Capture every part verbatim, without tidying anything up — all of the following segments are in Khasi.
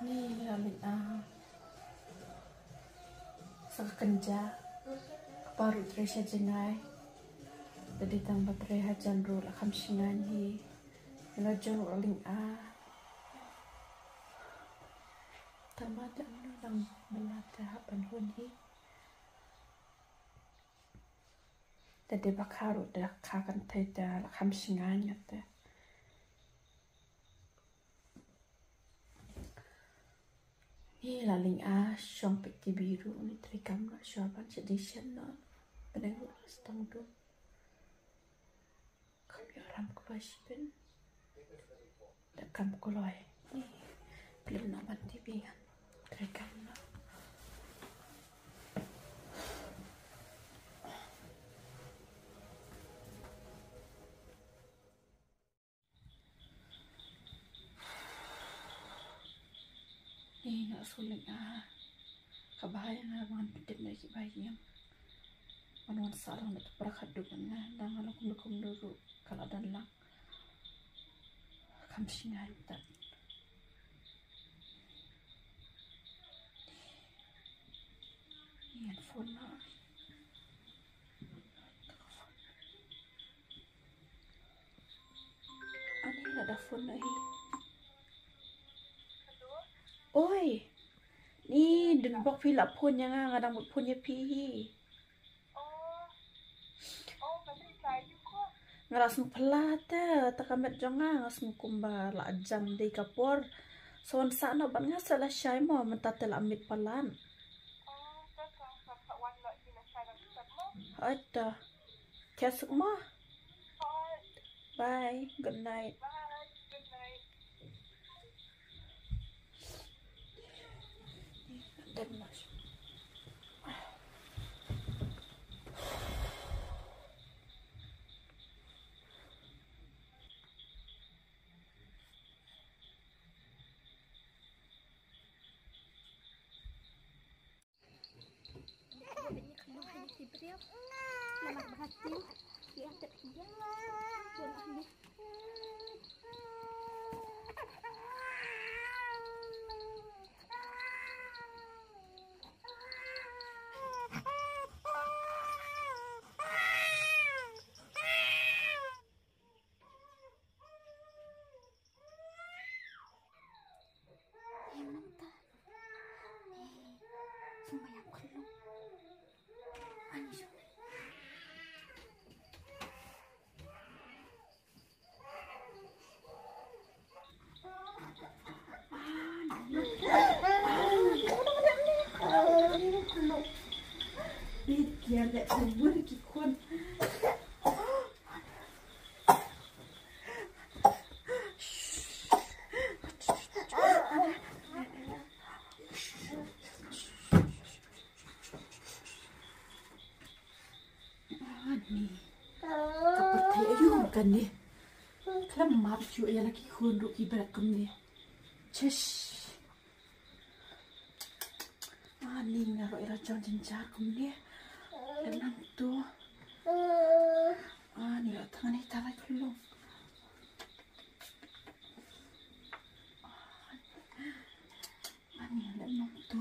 Ni la lynga sa ka kynja, kpa ruh trei sha jngai. Te dei tang ba trei hajan ruh la kham sngewsih hi. Nga jong ruh la lynga. Tang ba te mano dang bylla te hap ban hun hi. Te dei ba kha ruh te kha kan thei te la kham sngewsih te. Ni la lynga shong peit T V ruh, ni trei kam noh shuwa ban sha dei shen noh. Pyneng ruh la stang dum. Kam ïoh ram kloi shipin. Da kam kloi. Ni pynlong noh ban T V ngan trei kam noh. Ni nga shu lynga. Ka bha ïa nga ba ngan pyntip na ki bha ïa nga. Wan wan sah lang da ka pra khatduh ban nga dang nga la kumno kumno ruh ka la dang lang. Kham sngewsih tat. Ni ngan phone noh. Ani la da phone noh hi. Oi. Ni dun bok phi la phone ïa nga, nga dang bok phone ïa phi hi. Nga la sngew phylla te, ta ka met jong nga, nga sngew kumba la jam dei ka por. Sa wan sah noh bad nga sa la shai mo, mynta te la miet palat. Hooid to. Khia suk mo. Bye. Good night. Ani. Ka pyrthei aïu kane. Khlem map shuh ïa la ki khun ruh ki bret kumne. Chesh. Ani, nga ruh ïa la jong jynjar kumne. Lem nangtu. Ani, la tang ani ta la khulung. Ani, lem nangtu.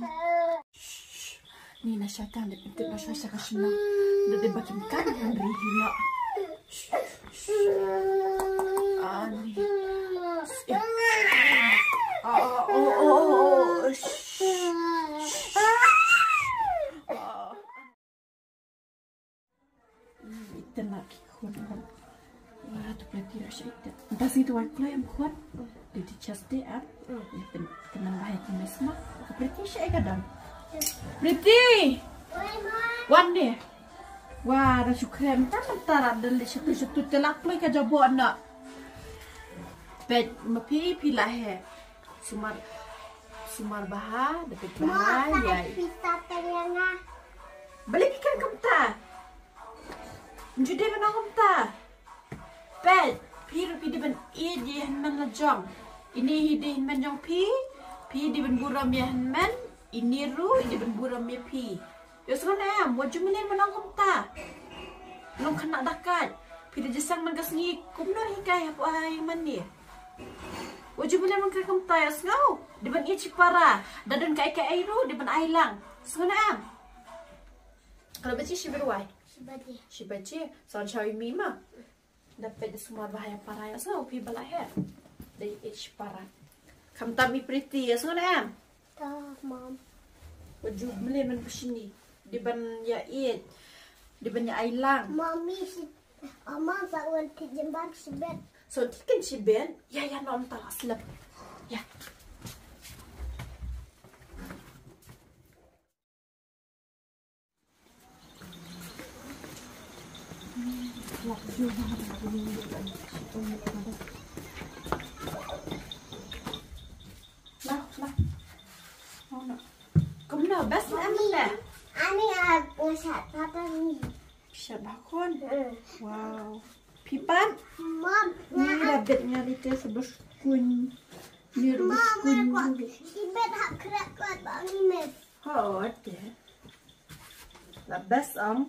Ni na sha tang, lem nangtu na sha sha ka shnong. Da dei ba kim kan han ri hi na. Ani. Ah, oh, oh, oh, oh. Ah. Iten la ki khun. Wa, tu Priti ruh sha iten. Nta sngi tu wan kloi em khun. Di di chas de ap. Iten, iten nang bahai ki mes ma. Ka Priti sha ika dam. Priti! Wan de. Wa, ra shu khrem. Ta ta ra dal sha tu sha tu te la kloi ka jabo na. Peit ma phi phi la he. Sumar, sumar bha, da peit bha ïa. Pisa teng ïa nga. Balei phi kren kumta? Ju dei ban ong kumta. Peit, phi ruh phi dei ban ïeit ïa hynmen la jong. Ini hi dei hynmen jong phi, phi dei ban burom ïa hynmen, ini ruh i dei ban burom ïa phi. Ïohsngew ne em, wat ju mlien ban ong kumta. Long khynnah dakaid. Phi da jingïaseng man ka sngi kumno hikai hapoh ha ïing mane. Wat ju mlien ban kren kumta, ïohsngew. Dei ban Shipara, da don kaei kaei ruh dei ban ai lang. Sngewbha em. Ka la bad shi bad wai. Shi bad. Shi bad. Sa shu ïa mi ma. Da peit da sumar ba ïa para ïa, so phi ba la her. Dei ïeit shipara. Khamtam i Priti ïa, sngewbha em. Ta, mom. Ba ju mlien man ba shini. Dei ban ïa ïeit. Dei ban ïa ai lang. Mommy, shi, oh, mom, sa wan ti jembar shi bad. So ti kan shi bad. Ïa, ïa, nom ta la slep. Ïa. Lah, lah. Oh, no. Kumno, best em ne? Ani, ah, nga shat papa ni. Shat ba khun? Hmm. Wow. Phi pat? Mom, ni nga rabbit nga ni te sa bus kun. Ni bus kun. Mom, nga ko. Sibet hap krak kuat ba ni mes. Ho, te. La best ong.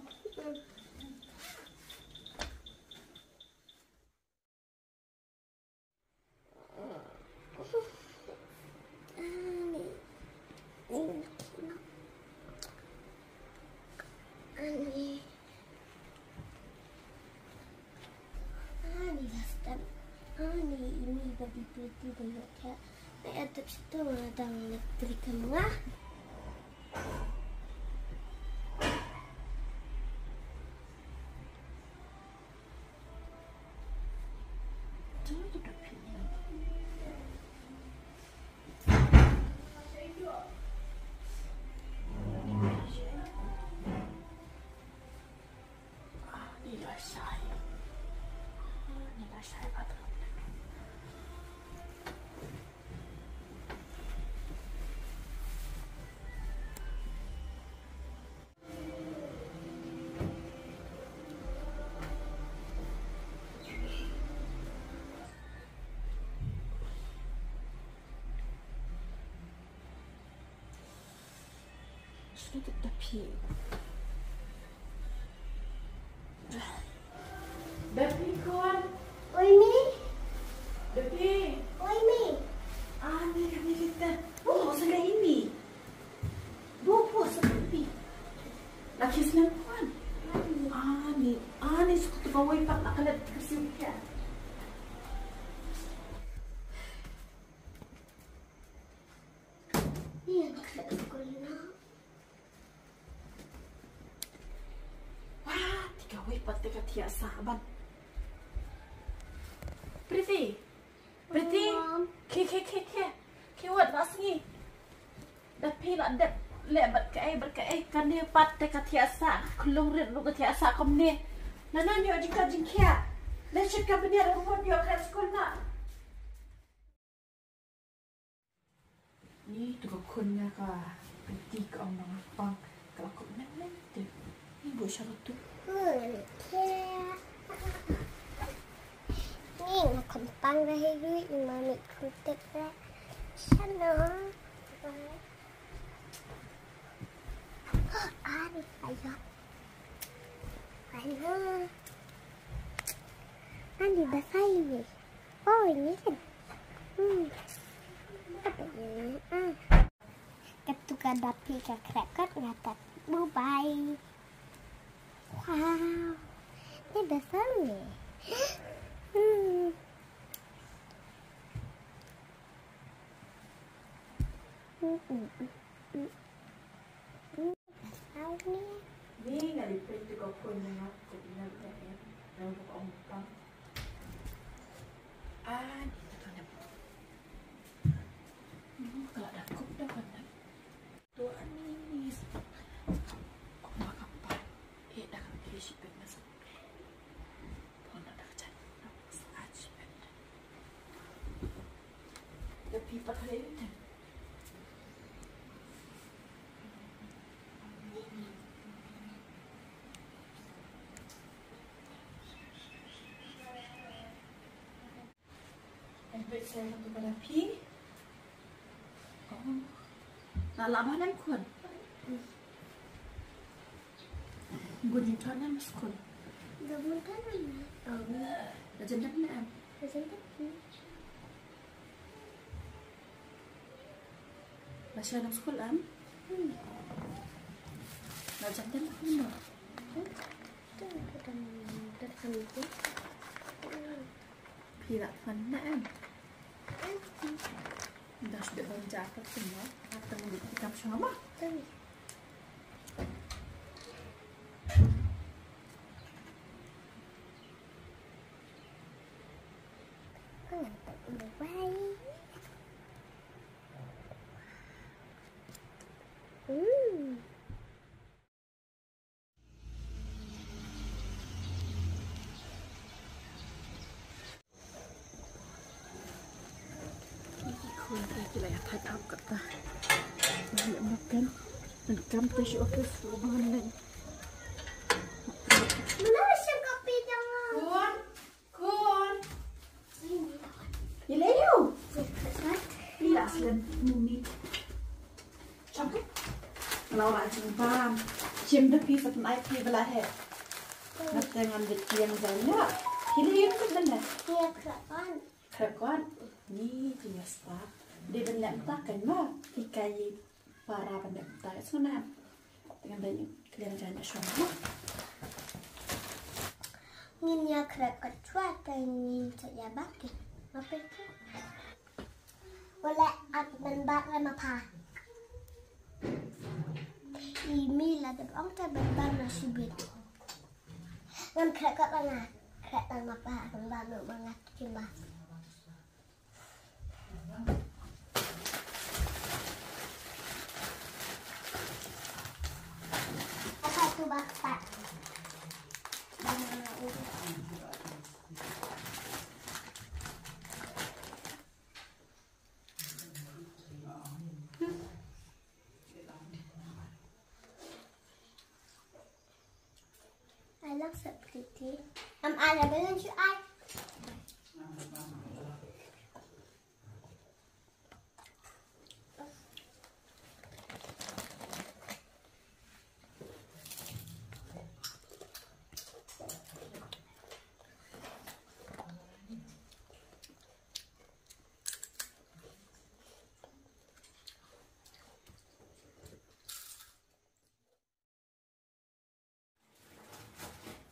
Ani, last time. Ani, ini bad i Priti da ïoh thiah. Nga ïa tip shitom nga dang electric ka ma nga. Shu tip da phi. Da phi khun. Oi mi. Da phi. Oi mi. Ah, ni, ni, ni, ni. Oh, sa ka ini. Duh, puh, sa ka ini. La ki snem khun. Ani, ani, suk tu kawai pat la ka let ka siu kia. Ni yang ka let ka na. Wah, ti kawei pat te ka thiah sah ban. Priti. Priti. Mom. Khie, khie, khie, khie. Khie wat ba sngi. Da phi la dep leh bad kaei bad kaei, kane pat te ka thiah sah, ka khlung rit ruh ka thiah sah kumne. Nana, ïoh jingkhat jingkhiah. Leit shet ka bniat ruh mut ïoh khreh skul na. Ni tu ka khun nga ka Priti ka ong nang pang ka la kup nang nang te. Ni bu sha ka tu. Ni nga khun pang ka hei ri ni ma mi khun tek re. Shano. Ani ayo. Ayo. Ani ba sai ni. Oh, ini kan. Hmm. Apa ini? Ah. Ketuka dapi ka krekot ngatat. Bye. Wow. Ini besar ni. Hmm. Hmm, hmm, hmm, hmm. Ni nga di print tu ka phone na nga, ko ina ka eh, na ko ong pang. Ah, ni tu tu na. Ni ka la da kup da kan na. Tu ani ni. Ko ma ka pa. Eh, da ka pi shi pen na sa. Ko na da ka chan. Na sa a shi pen. Da pi pa ka le. Em peit sa ïa katu ka la phi. Oh. La lah ba lem khun. Gun jingthon em skul. Gun jingthon em. Oh. La jan dep ne em. La jan dep. Lasha na skul am? Na jam dan aku no. Phi la fan na am? Das de ban ja ka tuma. Atang di kita sama. Bye. Mm. Khun, kita ïa thait ap kata. Ïa makan. Ngan kam te shu office ruh ban leh. Mana sih kopi jangan? Khun. Khun. Ila yu. Ila slem muni. Chok. Laura jing bam. Shim da phi sa pynai phi bala he. Ngat te ngan bit tiang jai na. Ila yu sa benda. Iya, kerapan. Kerapan. Ni tias ta. Di benda ta kan ma. Ikai. Para benda ta. Sana. Dengan banyak kalian jangan semua. Ngin ïa khreh ka chwa ta ngin sa ïa bak ki. Mape ki. Wala at ban bak la ma pha. I mi la dep ong ta ban bak na shibit. Ngan khreh ka la nga. Khreh ta ma pha ban bak no ma nga ki ma. I look so pretty. Am I a balloon? Should I?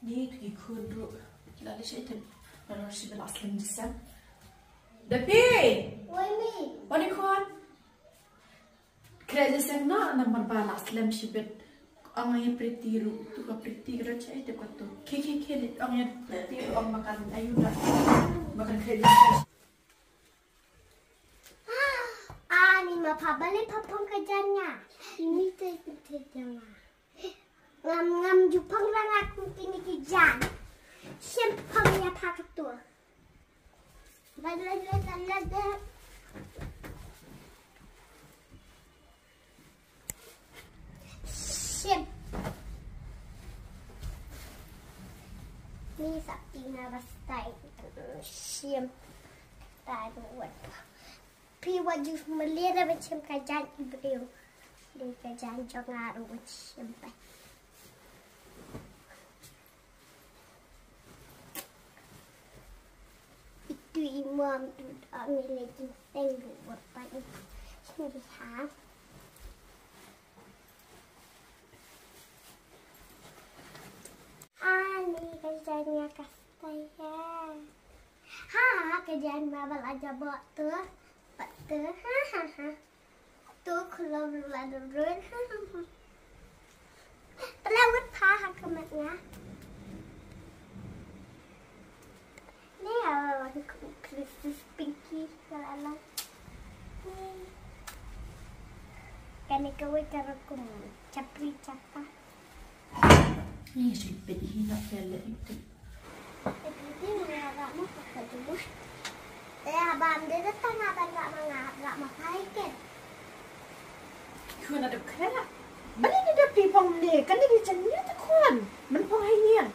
Ni tu ki khun ruh. La le shi tem. La le shi bela slem jisem. Dapi. Wai mi. Wani khun. Kre jisem na na marba la slem shibit. Ong ya priti ruh. Tu ka priti kre chai te ka tu. Ki ki ki ni ong ya priti ruh ong makan ayu na. Makan kre jisem. Ani ma pha bale pha phong ka jan nga. Ini te te jan nga. Ngam ngam ju phong la nga kum kini ki jan. Shem phong ya pha ka tu. Bale bale bale bale. Shim. Ni sa pynah ba stai. Shim. Tai ba wat. Phi wat ju mele da ba shim ka jan i briew. Dei ka jan jong nga ruh wat shim ba. Itu i mom tu ong i le jingseng ruh wat pa i. Sini ha. Ani ka jan ïa ka style. Ha, ka jan ma ba la jabok tu. Pat tu. Ha ha ha. Tu khulom la durun. Pala wat pha ha ka mat nga. Ni a la ki Christmas pinky la la. Ni. Kane kawei ka rukom chapri chapa. Ni shu peit hi na pele itu. Peit hi na rah ma ka jumah. Eh, abang dia datang abang rah ma nga, rah ma pai ke. Khun a dep khleh. Bali ni dep pi phong ne, kane di jan ne te khun. Men phong hai ne.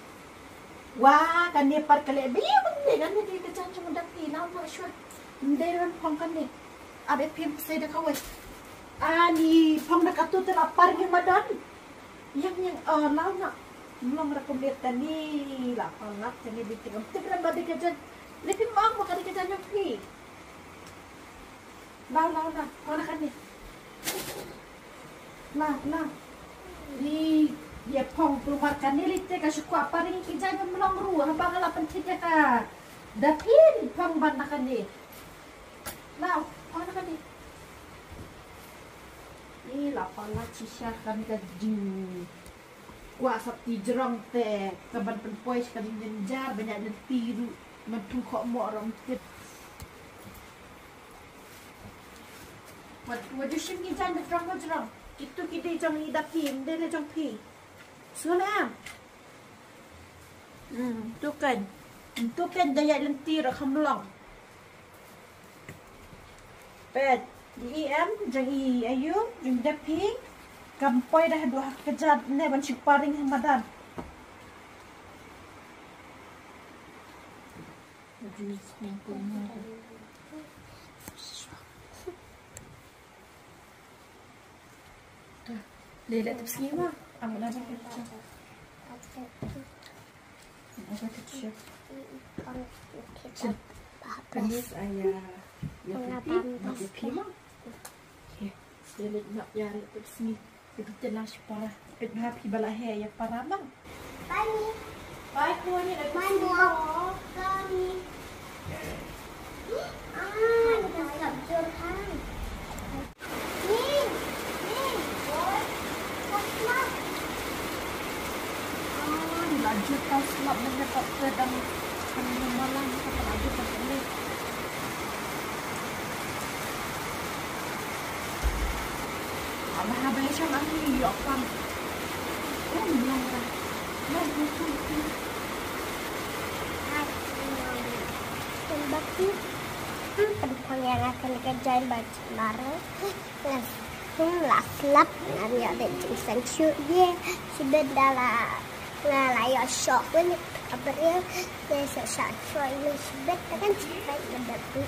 Wa, kane par kale bali bali kane di ka jan jong dep pi lau ma shwa. Mdei men phong kane. Abe pim sai da kawai. Ani phong da katu te la par ngi madan. Yang yang, eh, lau na. Mlong ra kumne tani la phong na tani di te. Te kra ba di ka jan. Lepi mang ma kane ka jan yang pi. Lau, lau, lau. Mana kan ni? La, la. Ïa phong tu mar kane lei te ka shu kwah paring ki jaiñ ban mlong ruh haba nga la pynthit ïa ka. Da phin phong ban na kane. La, phong na kane. Ïa la phong la shisha kane ka jing. Kwah sopti jrong te ka ban pynpoi sha ka jingjar ban ïaid lynti ruh. Ban tu khoh moh ruh ym tip. Wat, wat ju shim ki jaiñ ba jrong ba jrong. Kitu ki dei jong i da phi, ym dei la jong phi. Sngewlem. Hmm, tu kan. Tu kan da ïaid lynti ruh kham long. Peit, i em, jong i Ayu, jong i da phi. Kam poi da haduh ha ka kjat ne ban shu paring ha madan. Lei leh tip sngi ma. Am na ba ka. Am na ba ka. Please, aya. Ya phi ma. Lei leh na ya leh tip sngi. Ito te la shi para. Peit bha phi ba la heh ïa para bang. Bye, Mi. Bye, Kuan, ïa la. Bye, Mom. Bye, Mi. Ah, ito slap jur han. Mi, Mi, boy. Slap, slap. Ah, la jur ka slap, mynta ka dang kan malang ka la jur ka ni. Haba haba ïa shong ang ïoh pang. Oh, long ra. Long, long, long, long. Kan bakti. Hmm, kan pang ïa nga kan ka jaiñ ba jmar. Ngan sum la slap ngan ïoh dei jingsan shu ye. Shibit da la nga la ïoh shoh wen ka briew. Ye sa sa shoh ïa shibit kan shu pai ïa bakti.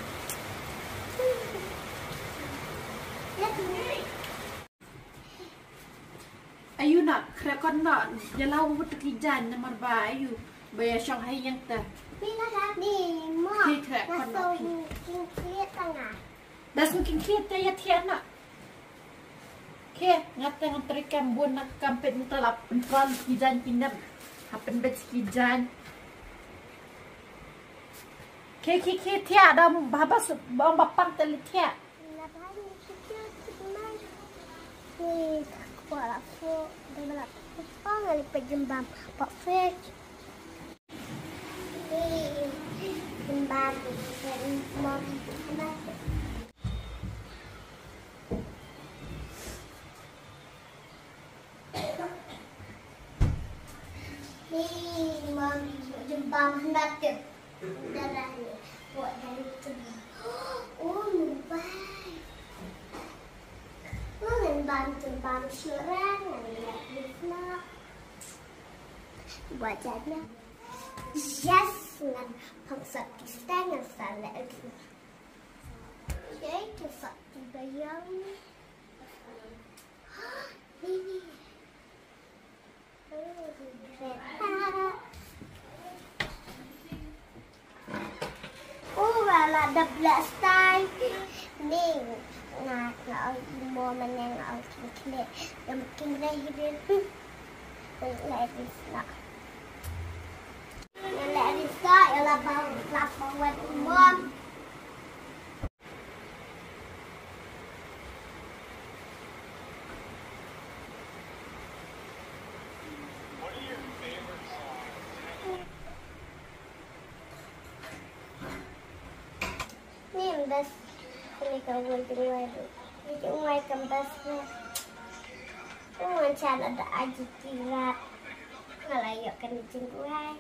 Ayu na, khreh kon na, ïa la u wut ki jaiñ namar ba ayu, ba ïa shong ha ïing te. Ni na ka ni mo. Ki khreh kon na. King kliet tanga. Das mu king kliet te ïa thiah na. Ke, nga te ngam trei kam bun na kam pet mu ta la pyntrol ki jaiñ ki nep. Ha pynbeit ki jaiñ. Ke, ke, ke thiah da ba ba ba pang te li thiah. Hey, Mom, jubab handat ke. Darah ni. Buat dari tu. Oh, mobile. Ngan bam jubab syurang, ngan lihat bisma. Buat jana. Yes, ngan pangsat kisah ngan salah. Okay, kisah tiba yang ni. Ni, ni. Kereta. Oh, wala da blast time. Ni, nga, nga, oi, mo, mana nga, oi, klik, klik. Yang klik, klik, klik. Klik, klik, klik. Klik, klik, klik. Yang la bau, la bau, mo. Ni best, ni ka wai jingwai tu. Ni jingwai ka best ni. Wan chan ada aji kirat. Kalau yok kan jingwai.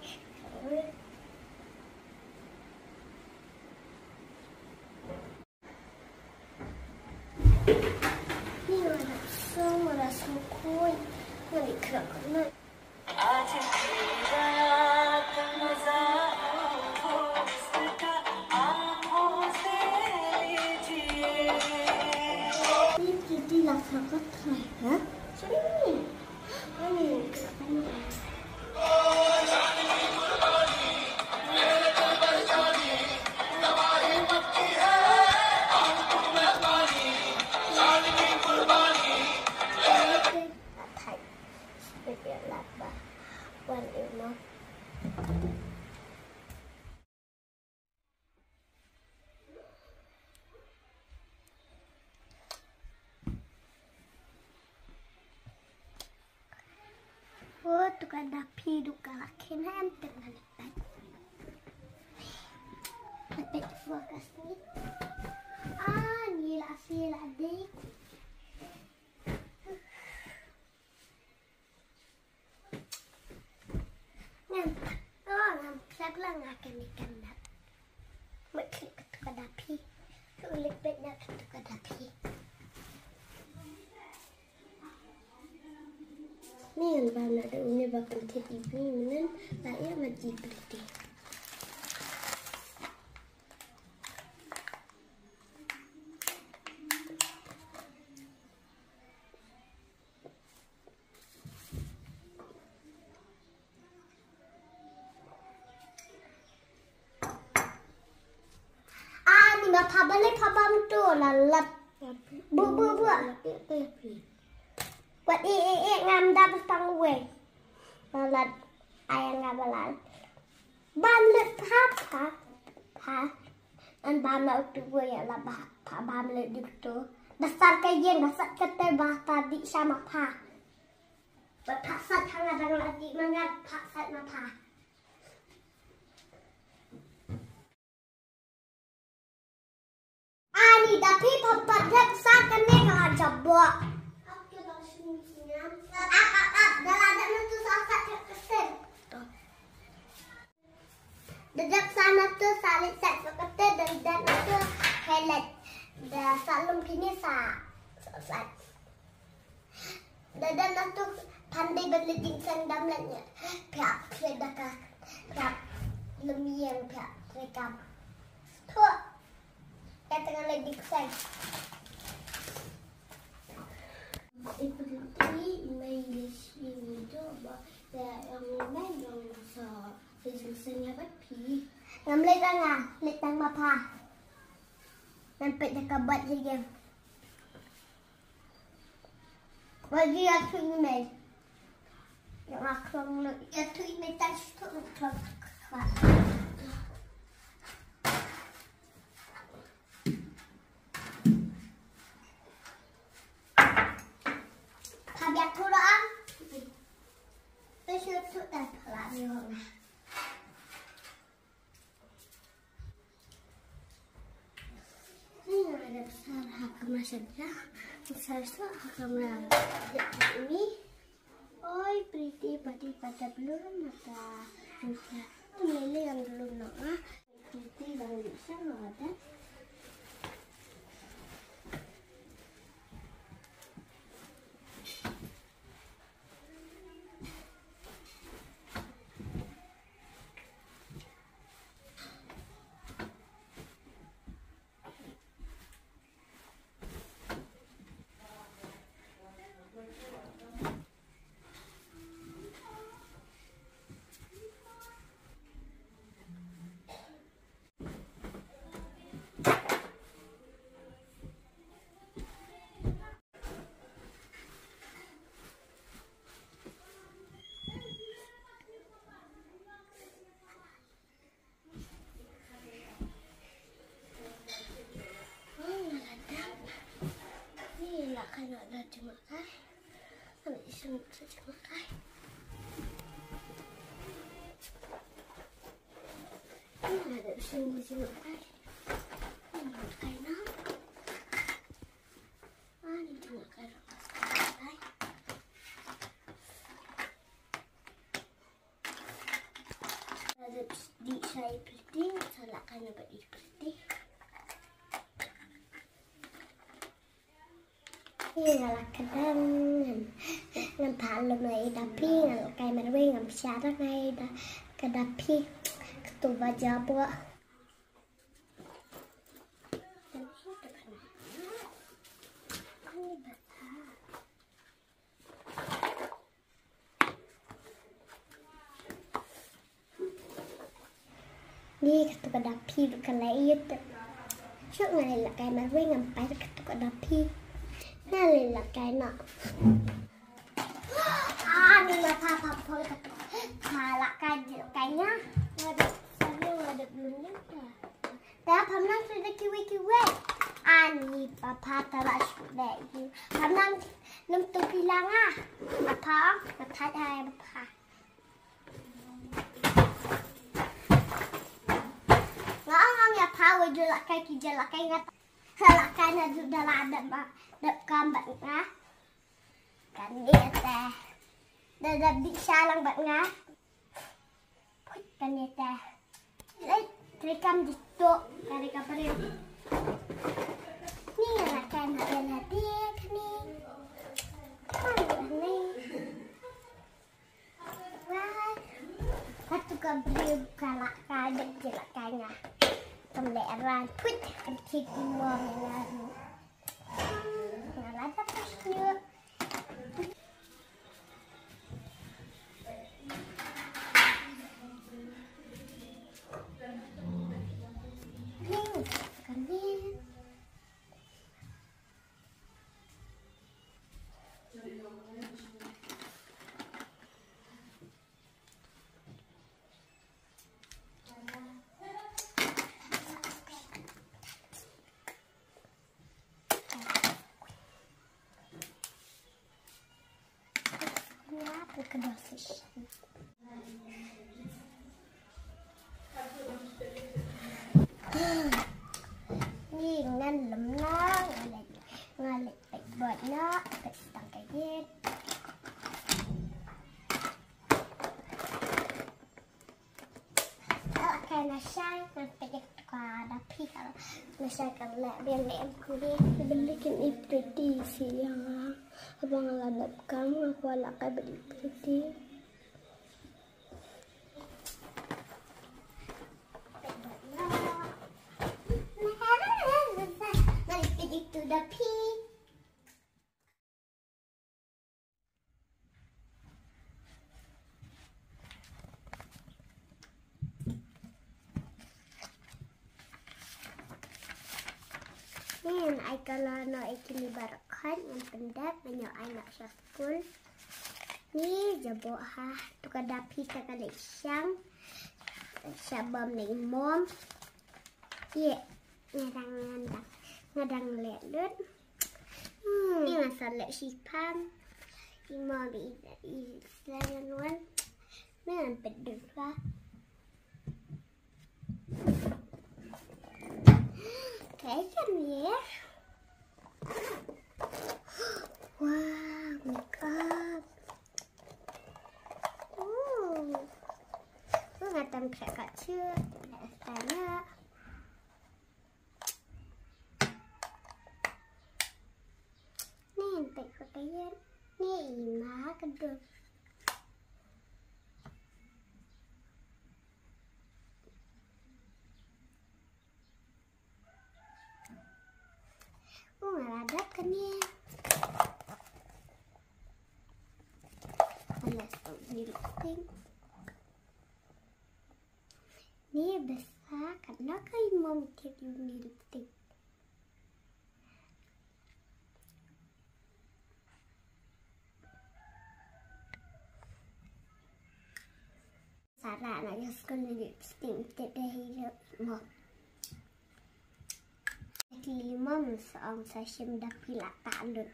Wan, eh, mo. Oh, tu ka da phi, tu ka la khin hem, tu ka la pet. La pet fokus ni. Ah, ni la si la dik. Ngam, oh, ngam khlek la nga kane ka nat. Mut klik katu ka da phi. Klik bet na katu ka da phi. Ni ngan bam na da une ba pynthit i bni mynnin la ïa ma ji priti. Ani ma pha bale pha bam tu la lat. Bu, bu, bu. Wat i, i, i, ngam da pang wei. La lat. Ayang ngam la lat. Bam lut pha, pha, pha. An bam la utu wei la ba, pha bam lut di tu. Da sar ka ïeng, da sar ka te ba pha di sama pha. Ba pha sat hanga dang la di mangat pha sat ma pha. Ani da phi pha pat rep sa kane ka jabok. Ap, ap, ap, da la da na tu sa sa ka sen. Da dep sa na tu sa li sa sa ka te da da na tu helet. Da sa lum kini sa sa sa. Da dep na tu phan dei ban leit jingseng dam leit nia. Phiah, phiah da ka, phiah lem ïeng, phiah trei kam. Thuh. Ka tang leit jingseng. I pynti i mei leit shi mi do ba ya yang mei yang sa leit jingseng ïa ba phi. Ngam leit nga, leit tang ma pha. Ngan peit da ka bat leit ïeng. Bagi aku ni mei. Yang aku ni, ya tu ini tak suka. Habis aku doang. Terus itu tak pula ni orang. Ni nga dep sar ha kamra sha ja, sar sa ha kamra ini. Oi, priti pati pata belum mata. Lele yang belum no ah. Priti bang di sha no ada. Ni la kai noh da jingmut kai. Ambil isim sa jingmut kai. Ni la da isim jingmut kai. Jingmut kai na. Ah, ni jingmut kai. Dih sa i priti, sa la kai na ba i priti. Ni nga la ka dang ngan, ngan pha lum la i da phi, ngan la kai marwei, ngan pha sha ra ngai da ka da phi. Katu ba jabok. Ni katu ka da phi ruh ka la ïeit. Shuh nga leit la kai marwei ngam pait katu ka da phi. Nga leit la kai noh. Ah, ni la pha pha pha katu. Pha lah kai jingïalehkai nga. Nga dep sah, nga dep lum ïa ka. Te pha nang shu da kiwei kiwei. Ani pha, pha ta lah shu da ki. Pha nang nang tu phi la nga. Pha ong, pha thait ha pha. Nga ong ong ïa pha, wat ju lah kai ki jingïalehkai nga. Sa lah kai naduh da la dep ba, dep kam bad nga. Kane te. Da dep dih sha lang bad nga. Put kane te. Leit, treikam dih to, kane ka briew. Ni la kai na ïa la dih kane. Kane. Wah. Katu ka briew ka lah ka dep jingïalehkai nga. Kam leh ran put kam thik mo nga. Nga la dap pas nyu. Ni, kan ni. Ni ngan lem na, nga leh, nga leh peit bot na, peit tang ka ïit. Ka la kai na shai, ngan peit ïa ka da phi ka la. Na shai ka la biang ne em kuli. Beli kin i pretty si ïa nga. Haba nga la dep kam, nga kwah la kai beli pretty. Ngan peit ïa ka da phi. Ni ngan ai colour noh ïa kine baroh khoit, ngan pyndep, ngan ïoh ai noh sha skul. Ni jaboh ha, tu ka da phi ka ka leit shang. Sha bam na i mom. Ye, nga dang, nga dang, nga dang leh lut. Hmm, ni nga sa leh shiphang. I mom i, i, i, sa ngan wan. Ni ngan peit lut ba. Okay, kan ye. Wow, makeup. Ooh. Ooh, nga tam khreh ka chu. Tanya. Ni ngan peit ka ïit. Ni i ma ka dum. Nga la dep kane. Nga la stop ni lipstick. Ni besa katno ka i mom tip ïa u ni lipstick. Sara na just gonna lipstick tip da hi lo mo. Ki mom sa ong sa shim da phi la ta lut.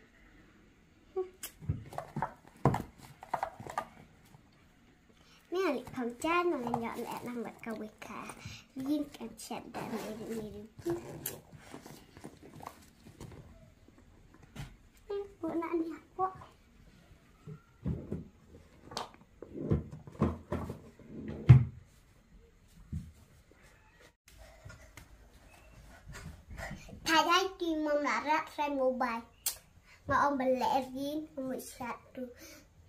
Ni ali pam jan ngan ïoh leh lang bad kawei ka. Yin kan chet da ni ni ni. Ni bu na ni apo. Thadai ti mom la rat sai mobile. Nga ong ba leh rin ngut shat tu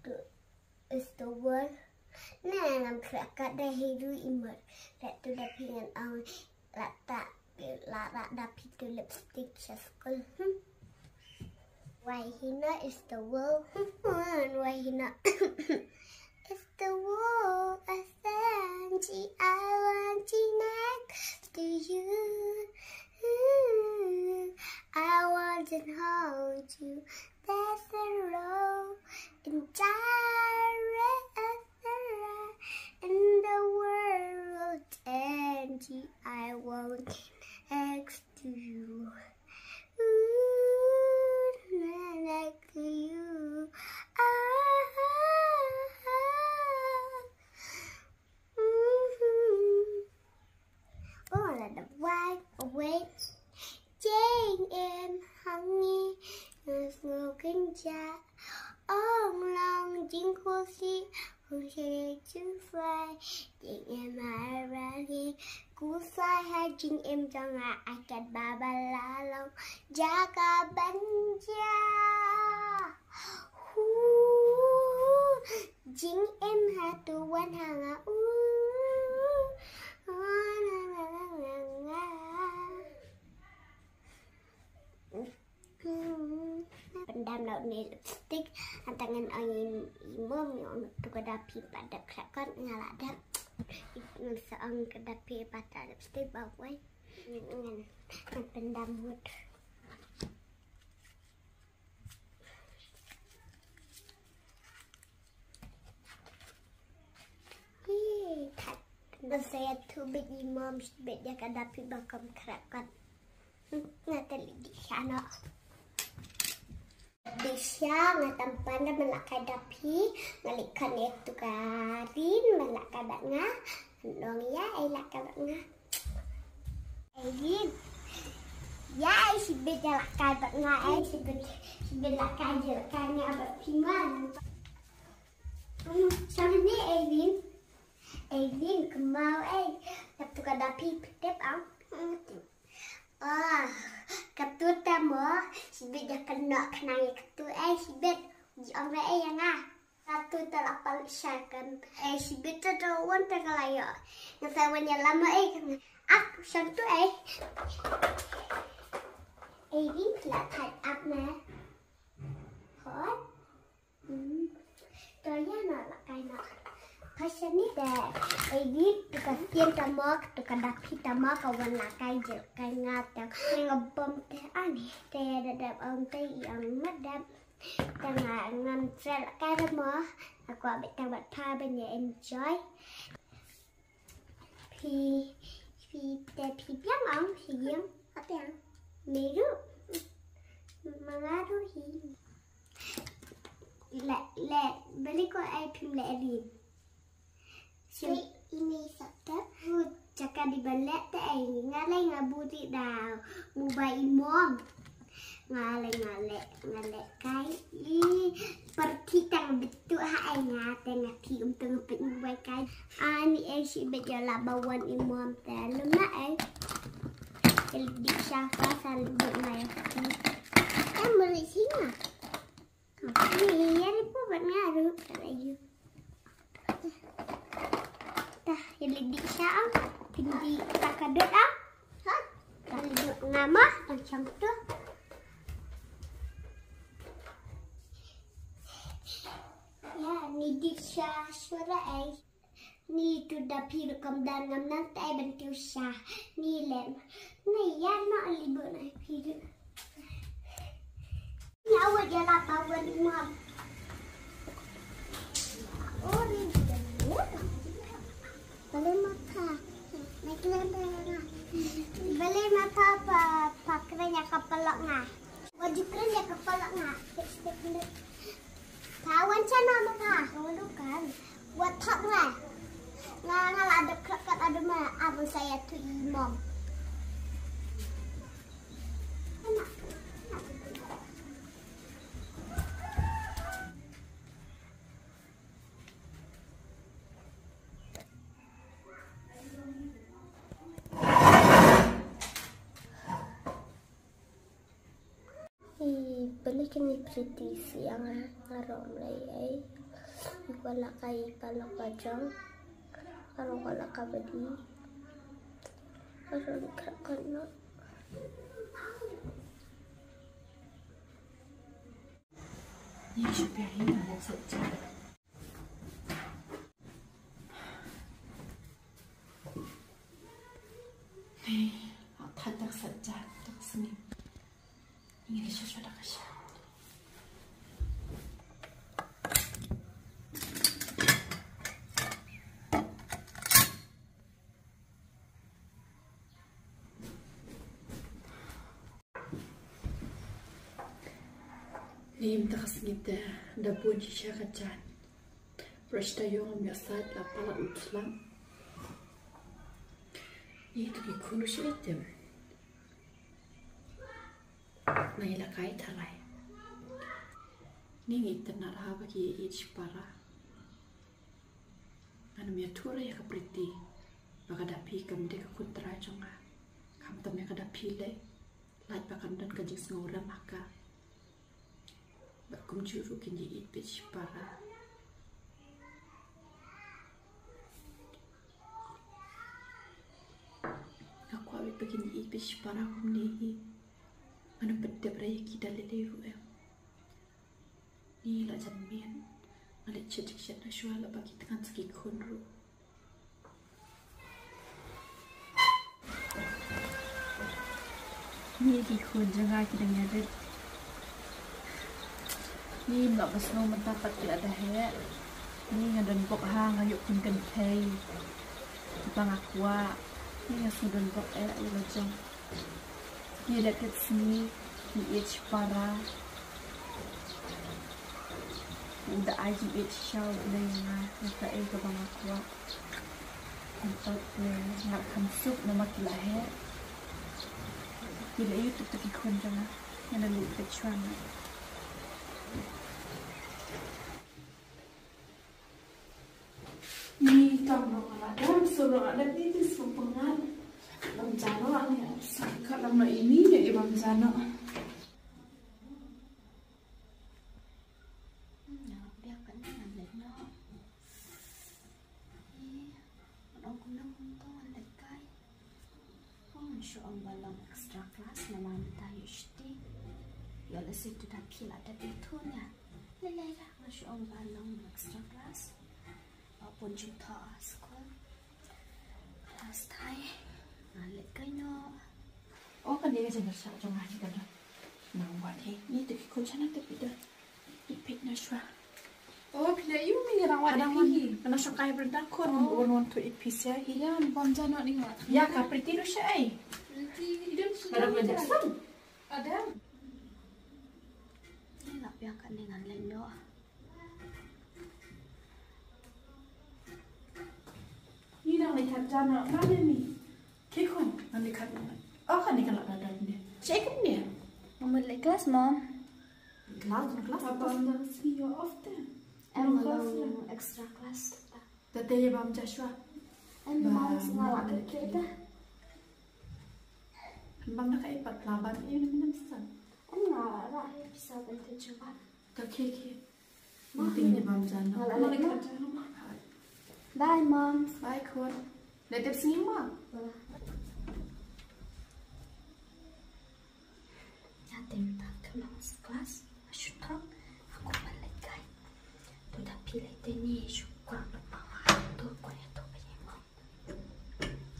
tu is the world. Ne ngam kra ka da hi du imor. Rat tu da phi ngan ong la ta la rat da phi tu lipstick sha skul. Hmm. Why he not is the world. Why he not is the world. I send you, I want you next to you. I want to hold you. There's a road in Jireh. Ja ong long jingkhuslai, khuslai jingslai, jingim ha rali, khuslai ha jingim jong nga, ai katba ba la long jaka ban jia. Hu, jingim ha tu wan ha nga, u, na, na, na, na, na. Hmm. Pyndam noh ïa une lipstick, hangta ngan ong ïa i mom, ïa une tu ka da phi pat dep khlem kot nga la dep. Ngan sa ong ka da phi pat dep lipstick ba wei. Ngan, ngan pyndam mut. Hi, that. Ngan sa ïathuh beit i mom, beit ïa ka da phi ba kam khreh kot. Hmm, nga te leit dih sha noh. Dih sha, nga tam pan da ban lak kai da phi, nga leit khot ïa tu ka Rin, ban lak kai bad nga. Nong ïa, ei lak kai bad nga. Ei Rin. Ïa, ei shibit ïa lak kai bad nga, ei shibit, shibit lak kai jia lak kai nga bad phi man. Hmm, shane ei Rin. Ei Rin, kynmaw ei. Katu ka da phi phi tip am. Hmm, tip. Ah, katu te mo, shibit ïa kynnoh khnang ïa katu ei shibit. Ji ong ei ïa nga. Katu te la pal sha kan. Ei shibit te to wan te ka la ïoh. Nga sa wan ïalam mo ei kan. Ak shang tu ei. Ei Rin la thait ap na. Hot. Hmm. To ïa na la kai na. Passion ni te. Ei Rin tu ka sien ta mo, tu ka da phi ta mo, ka wan la kai jia lak kai nga te. Nga bom te ani. Te da da bom te ïa nga dep. Te nga ngam tre lak kai da mo. Nga kwah beit tang bad pha ban ïa enjoy. Phi, phi te phi biang ong, phi biang. Biang. Me ruh. Ma nga ruh hi. Leh, leh, balei ko ai phim leh Rin. Shu i me sap te. Jaka di ba leh te ai, nga leh nga buri da. Mobile i mom. Nga leh, nga leh, nga leh kai. I, pyrthei tang betu ha ai nga te nga ti um tang pynwai kai. Ani ai shibit ïa la ba wan i mom te lum na ai. Ïa leit dih sha ka sa leit dih mai. Em beli singa. Ni ïa ri pu ban nga ruh ka la yu. Tah, ïa leit dih sha am. Pynti ta ka dot am. Ha? Ka dot nga ma, tang chang tu. Ïa, ni dih sha sura ai. Ni tu da phi ruh kam dan ngam nang tai ban kiew sha. Ni lem. Ni ïa na li bu na phi ruh. Ni awak ïa la pa wan imam. Oh, ni dia. Balik mata. Naik lenda na. Balik mata pa, pa kena ïa kapalak na. Wajib kren ïa kapalak nga. Step, step, step. Ka wan chana ma ka. Ka wan dukan. Wat thok nga. Nga, nga la dep khlak kat adu ma. Abang saya tu imam. I balik ini pretty siang ah, ngarong lai ai. I wala kai palok bajong. Ngarong wala kabadi. Ngarong krak kono. Ni chupi ni na sa cha. Hei, a thad dak sat jat dak sngim. Ngi la shu shu dak sha. Ni mynta ka sngi te da bun shisha ka jan. Brush taïew ngam ïoh sait, la palat u tlang. Ni tu ki khun u shi item. Ngi la kai tharai. Ngi ngi tynat ha ba ki ïeit shipara. Ngan ym ïathuh re ïa ka Priti ba ka Daphi kam dei ka khun trai jong nga. Khamtam ïa ka Daphi lei, lait ba kan don ka jingsngewrem ha ka. Bad kumjuh ruh kin ïeit beit shipara. Nga kwah beit ba kin ïeit beit shipara kumne hi. Ngan ym pyndep re ïa ki da lei lei ruh em. Ngi la jan miet. Nga leit shet jingshet na shuwa la ba ki thngan sa ki khun ruh. Ngi ki khun jong nga ki dang ïa rit. Ngi ym lah ban sngew mynta pat ki la da heh. Ngi nga don bok ha nga ïoh khun kynthei. Kiba nga kwah. Ngi nga sngew don bok eh ïa la jong. Ngi leh kat sngi ngi ïeit shipara. U da ai jingïeit shisha U Blei ïa nga, ïa kaei kaba nga kwah. Ngi tot te nga kham suk namar ki la heh. Ngi la ïeit te ki khun jong nga. Ngi la leit peit shuwa nga. Ni tang no ala dam solo ala ni ti sum pengat. Lam jano ani sangka lam no ini ya ibam jano. Na biar kan ni ngan lek no. Ih, ngan ong kumno kumto ngan lek kai. Ong shu ong ba long extra class namar mynta ïoh shuti. Ïoh lehse tu da phi la da phi thun ïa. Lei lei da nga shu ong ba long extra class. Ba bun jingthoh ha skul. Last time nga leit kai noh. Oh, kane ka jingkyrshan jong nga hi ka don. Nang wat hi. Ni tu ki khun sha na tu ki don. Ipit na shwa. Oh, phi la ïohi mi rang wat hi. Ka na shong kai berdang khun. Oh. Wan wan tu ipit sia hi. Ïa, bam jano ni nga. Ïa, ka Priti ruh sha ai. Priti, i don sha. Ka dang belajar sam. Adam. Ni lap ïa kane ngan leit noh. Ni nang leit kat jana, ngan leit ni. Ki khun, ngan leit kat ni. Oh, kan ni kan lap kat ni. Check ni. Mama leit kelas, Mom. Kelas, kelas. Apa anda sini ya often? Em, kelas, long extra class. Tete ya bam Joshua. Em, Mom, sini lap kat kita. Bam da ka iPad la ban in minam san. Em, nga ra ya bisa ban tu cuba. Ka khie khie. Mom. Bye, Mom. Bye, khun. Leit tip sngi, Mom. Bye. Ïa, te mynta ka long sa klas, nga shu thok, nga kwah ban leit kai. To da phi leit te ni shu kwah ban pang ha to kwah ïa to ba ïa Mom.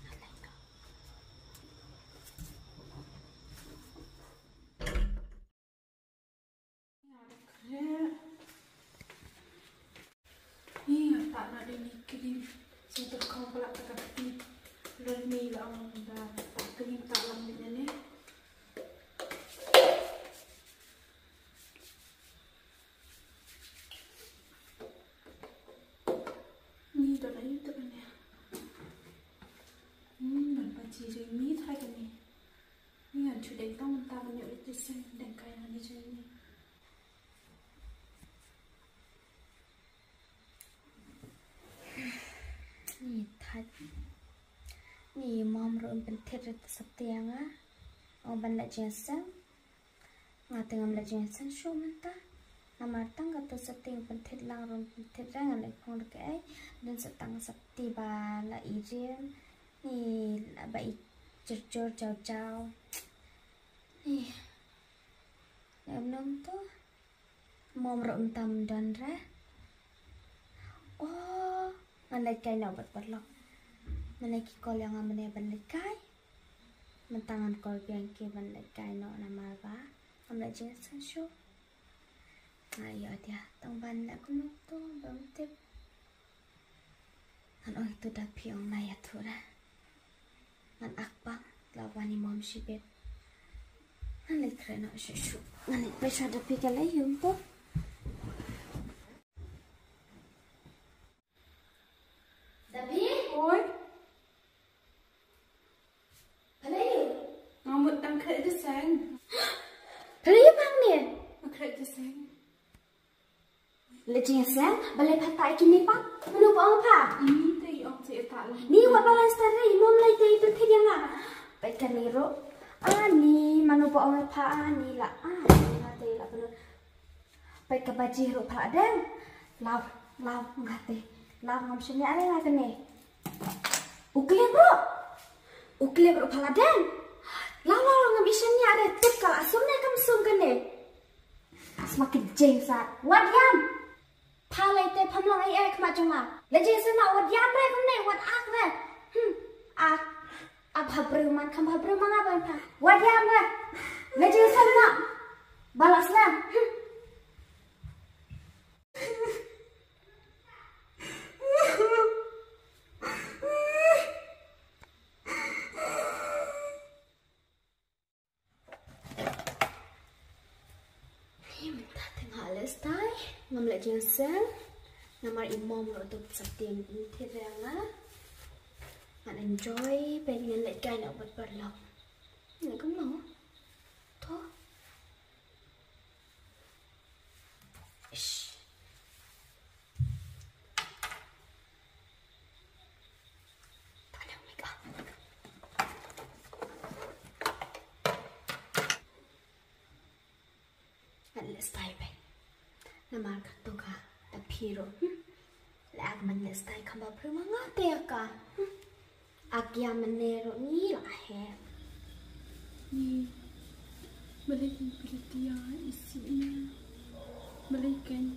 Nga leit noh. Nga da khreh. Ni nga tah na dei ni cream. Sngewthuh khong palat ta ka kti. Lor ni la ong da tah cream tah lam ni ne. Ni da la yu ta ne. Hmm, ban pa chi ri mi thai ka ni. Ni ngan shu deng tang mynta ban ïoh ïa ki seng deng kai ngan ïa jong ni. Ni thait. Ni Mom ruh yn pynthied re ta sopti ïa nga. Ong ban leh jingïaseng. Nga te ngam leh jingïaseng shuh mynta. Namar tang kato sopti nga pynthied lang ruh pynthied re ngan leh phong re kaei. Dun sa tang sopti ba la i rim. Ni ba i jur jur jaw jaw. Ih. Em nong to. Mom ruh mynta ym don re. Oh, ngan leit kai noh bad paralok. Mynne ki call ïa nga mynne ban leit kai. Mynta ngan call biang ki ban leit kai noh namar ba ngam leh jingïaseng shuh. Nga ïoh ïa tang ban leh kumno to bym tip. Ngan ong ïa to da phi ong na ïathuh re. Ngan ak pang la wan i Mom shibit. Ngan leit khreh noh shuh shuh. Ngan leit peit shuwa da phi ka la ïum to. Da phi? Oi. Pha la ïum? Nga mut dang khreh jingïaseng. Pha la ïum hangne? Nga khreh jingïaseng. Leit jingïaseng, balei pha tah ïa kine pat? Mano ba ong pha? Ini te i ong te i tah lang. Ni wat ba lan star re, i mom lai te i pynthik ïa nga. Peit kane ruh. Ani, mano ba ong pha ani la. Ani, nga te la pynlut. Peit ka baji ruh pha la deng. Law, law, nga te. Law ngam shaniah re nga kane. U clip ruh. U clip ruh pha la deng. Law, law, law ngam shaniah re. Tip ka la sum ne kam sum kane. Sma ki jeng sa. Wat ïam. Pha lai te pham long ai ai khmat jong nga. La jeng sa ma wat ïam re kumne wat ak re. Hmm. Ak. Ak ha briew man kham ha briew ma nga ban pha. Wat ïam re. La jeng sa ma. Balas na. Hmm. Hi mynta te nga leh stai, ngam leh jingïaseng. Namar i mom ruh tu sa tieng in thit re nga. Ngan enjoy, peit ngan leh kai na ubat paralok. Ngan kumno? To. Ish. Ngan leh stai beit. Namar kato ka da phi ruh. Hmm. Leh ak man leh stai kham ba phi ma nga te ka. Hmm. Ak ïa mane ruh ni la he. Ni. Balei kin pilitia isi ni. Balei ken.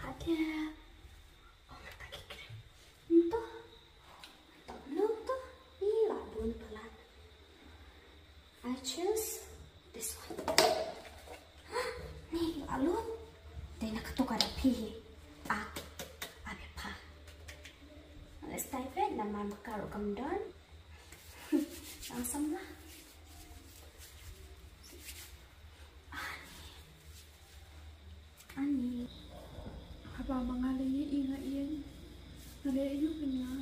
Ada. Oh, mata kikir. Nto. Nto, nto. Ni la bun palat. I choose this one. Ni la lun. Dei na kato ka da phi. Ak. Abi pha. Let's type it. Namar ka ruh kam don. Ang samla. Ani. Ani. Haba ma nga leh ïa i nga ïeng. Nga leh ïa u pyn nga.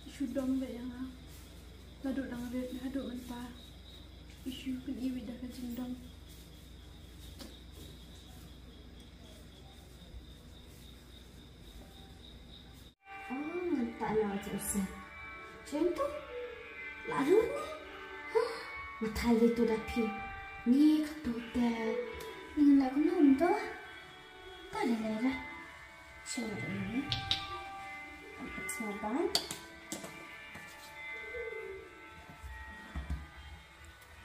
I shu dom beit ïa nga. Naduh dang rit haduh mynta. I shu pyn-i beit da ka jingdom. Oh, ngan tah na u jingïaseng. Jong to? La lut ne? Huh? Nga thai lei to da phi. Ni kato te. Ni ngan leh kumno to? Ta lei lei re. Shen lei lei. Ang pek semua ban.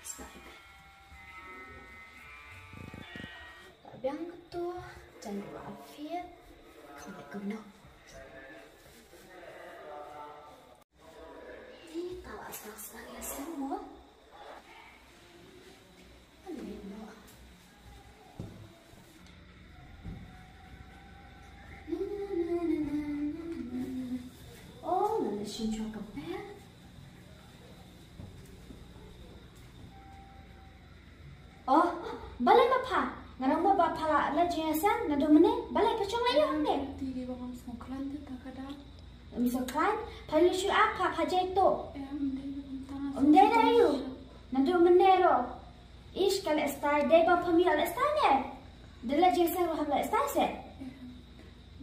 Stop. Biang kato, jan ruh la fit, kham leh kumno. Ni ta la sdang sdang ïa sdang mo. Kan leh kumno. Oh, la leh shisha ka bel. Oh, balei ma pha? Nga ong ba pha la leh jingïaseng, naduh mynne, balei pha shong ïa hangne? Te dei ba ngam sngewkhlaiñ te ta ka da. Ngam sngewkhlaiñ, pha ïoh shu ak pha, pha jai to. Em, ym dei ba ngam tang. Ym dei da ïoh. Naduh mynne ruh. Ish, ka leh stai, dei ba pham ïoh leh stai ne? Da leh jingïaseng ruh ham leh stai se. Em,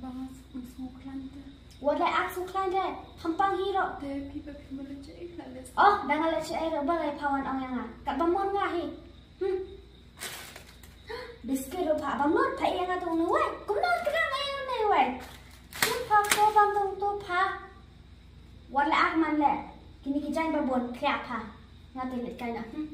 ba ngam sngewkhlaiñ te. Wat leh ak sngewkhlaiñ te, pham pang hi ruh. Te phi ba phi ma leh jai la leh stai. Oh, da nga leh jai ruh balei pha wan ong ïa nga. Katba mon nga hi. Hmm. Biskit ruh pha bam lut pha ïa nga tong nu wei. Kumno kra nga ïa nga wei. Kum pha ko bam tong tu pha. Wat leh ak man leh. Kine ki jaiñ ba bun khlieh pha. Nga te leit kai na. Hmm.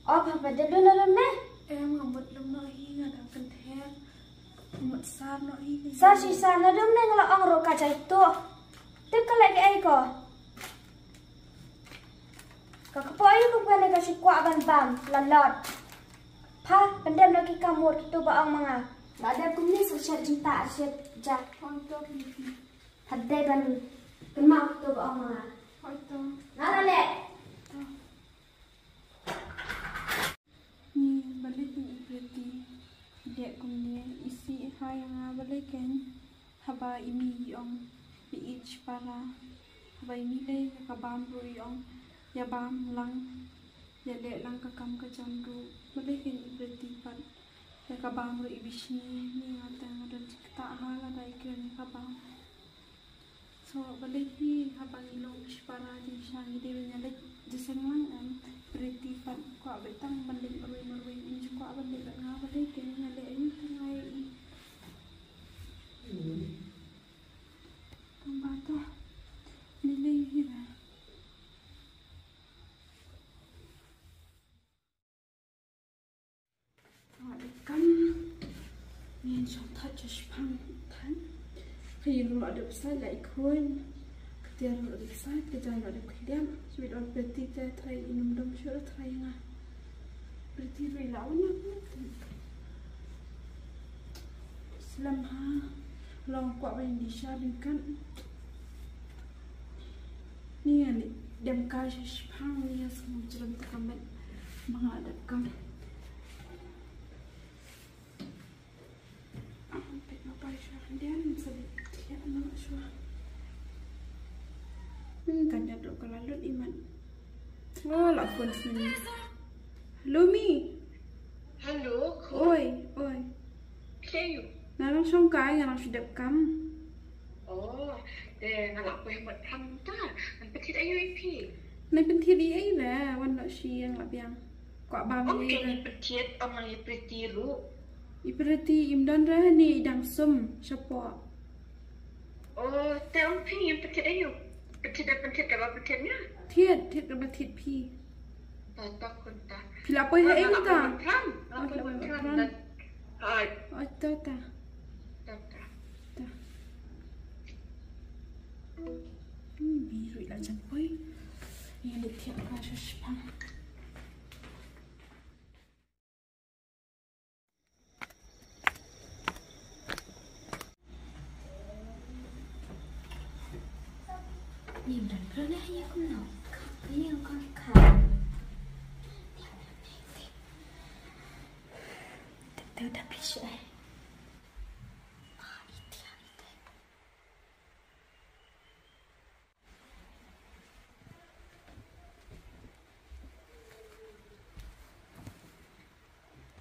O pha, pha dei lum na lum ne? Em, nga mut lum na hi, nga dang kyntheh. Sar no hi. Sar shi sar na dum ne nga la ong ruh ka jai to. Tip ka leh kaei ko. Ka kpoh ïa kum kane ka shu kwah ban bam la lot. Pha pyndem noh ki kam mut kito ba ong ma nga. La dep kumne sa shet jingtah shet ja. Hynrei ban kynmaw kito ba ong ma nga. Nga la leh. Ni balei phi i Pretty. Dek kumne i si i ha ïa nga balei ken. Haba i mi i ong i ïeit shipara. Haba i mi lei ïa ka bam ruh i ong ïa bam lang. Ïa leh lang ka kam ka jam ruh balei ken i Pretty pat. Ïa ka bam ruh i bishni ni nga tang nga don jingktah ha lada i kren ïa ka bam. So balei phi haba ngi long shipara jingshisha ngi dei ban ïaleit jingïaseng lang em. Pretty pat kwah beit tang ban leit marwei marwei, im ju kwah ban leit bad nga balei te nga leh aïu tang nga ïa i. Tang ba to. Ni lei hi ba. Nga dep kam. Ngan shong thait sha shipang thait. Ka ïing ruh la dep sait la i khuid. Ka tiar ruh la dep sait, ka jaiñ ruh la dep khlieh. Shibit wan Pretty te trai i nym dom shuh trai nga. Pretty ruh i la wan ïa. Slem ha. Long kwah ban ïa sha bingkat. Ni ngan dem kai sha shipang ni ngan sngewjrem ta ka met ma nga dep kam. Peit ma pai sha dian sa dei thiah ma nga shuwa. Hmm, kan ïa dok ka la lut imat. Nga la phone sini. Hello mi. Hello. Oi, oi. Phi ïa u? Nga dang shong kai, nga dang shu dep kam. Oh, te nga la poi ha mat phang ta. Ngan pynthied aïu ïa phi? Ngan pynthied ïa i la, wan noh shi ïa nga la biang. Kwah bam ïa i la. Pynthied, ong ngan ïa Pretty ruh. I Pretty im don re ni i dang sum shapoh. Oh, te ong phi ngin pynthied aïu? Pynthied da pynthied kaba pynthied nga? Thied, thied kaba thied phi. Ta ta kun ta. Phi la poi ha ïing ta? Pran. Oh, phi la poi pran. Hai. Oh, ta ta. Ta ta. Ta. Hmm, biru la jan poi. Ni le thiah ka sha shipang.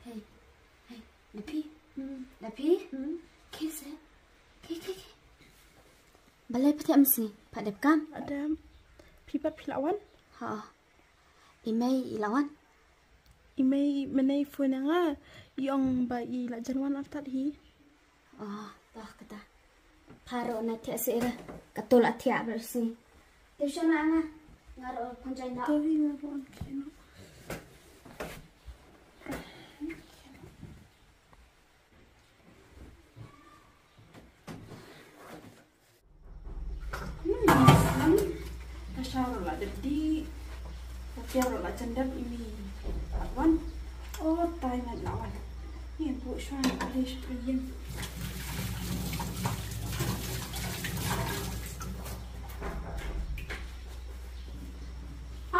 Hei, hei, da phi? Hmm. Da phi? Hmm. Khie se. Khie, khie, khie. Balei phi thiah mynsiem? Phi dep kam? Adam. Phi pat phi la wan? Ha. I mei i la wan? I mei mynne i phone ïa nga. I ong ba i la jan wan artat hi. Oh, tah kata. Pha ruh na thiah sih re. Kato la thiah ba sih. Te sha na nga. Nga ruh pynjai na. Te wi nga ruh an kino. Ka shaw ruh la dep dih. Ka tiar ruh la jan dep, i mei la wan. Oh, tai ngan la wan. Ngin buh shuwa na ka lei sha ka ïing.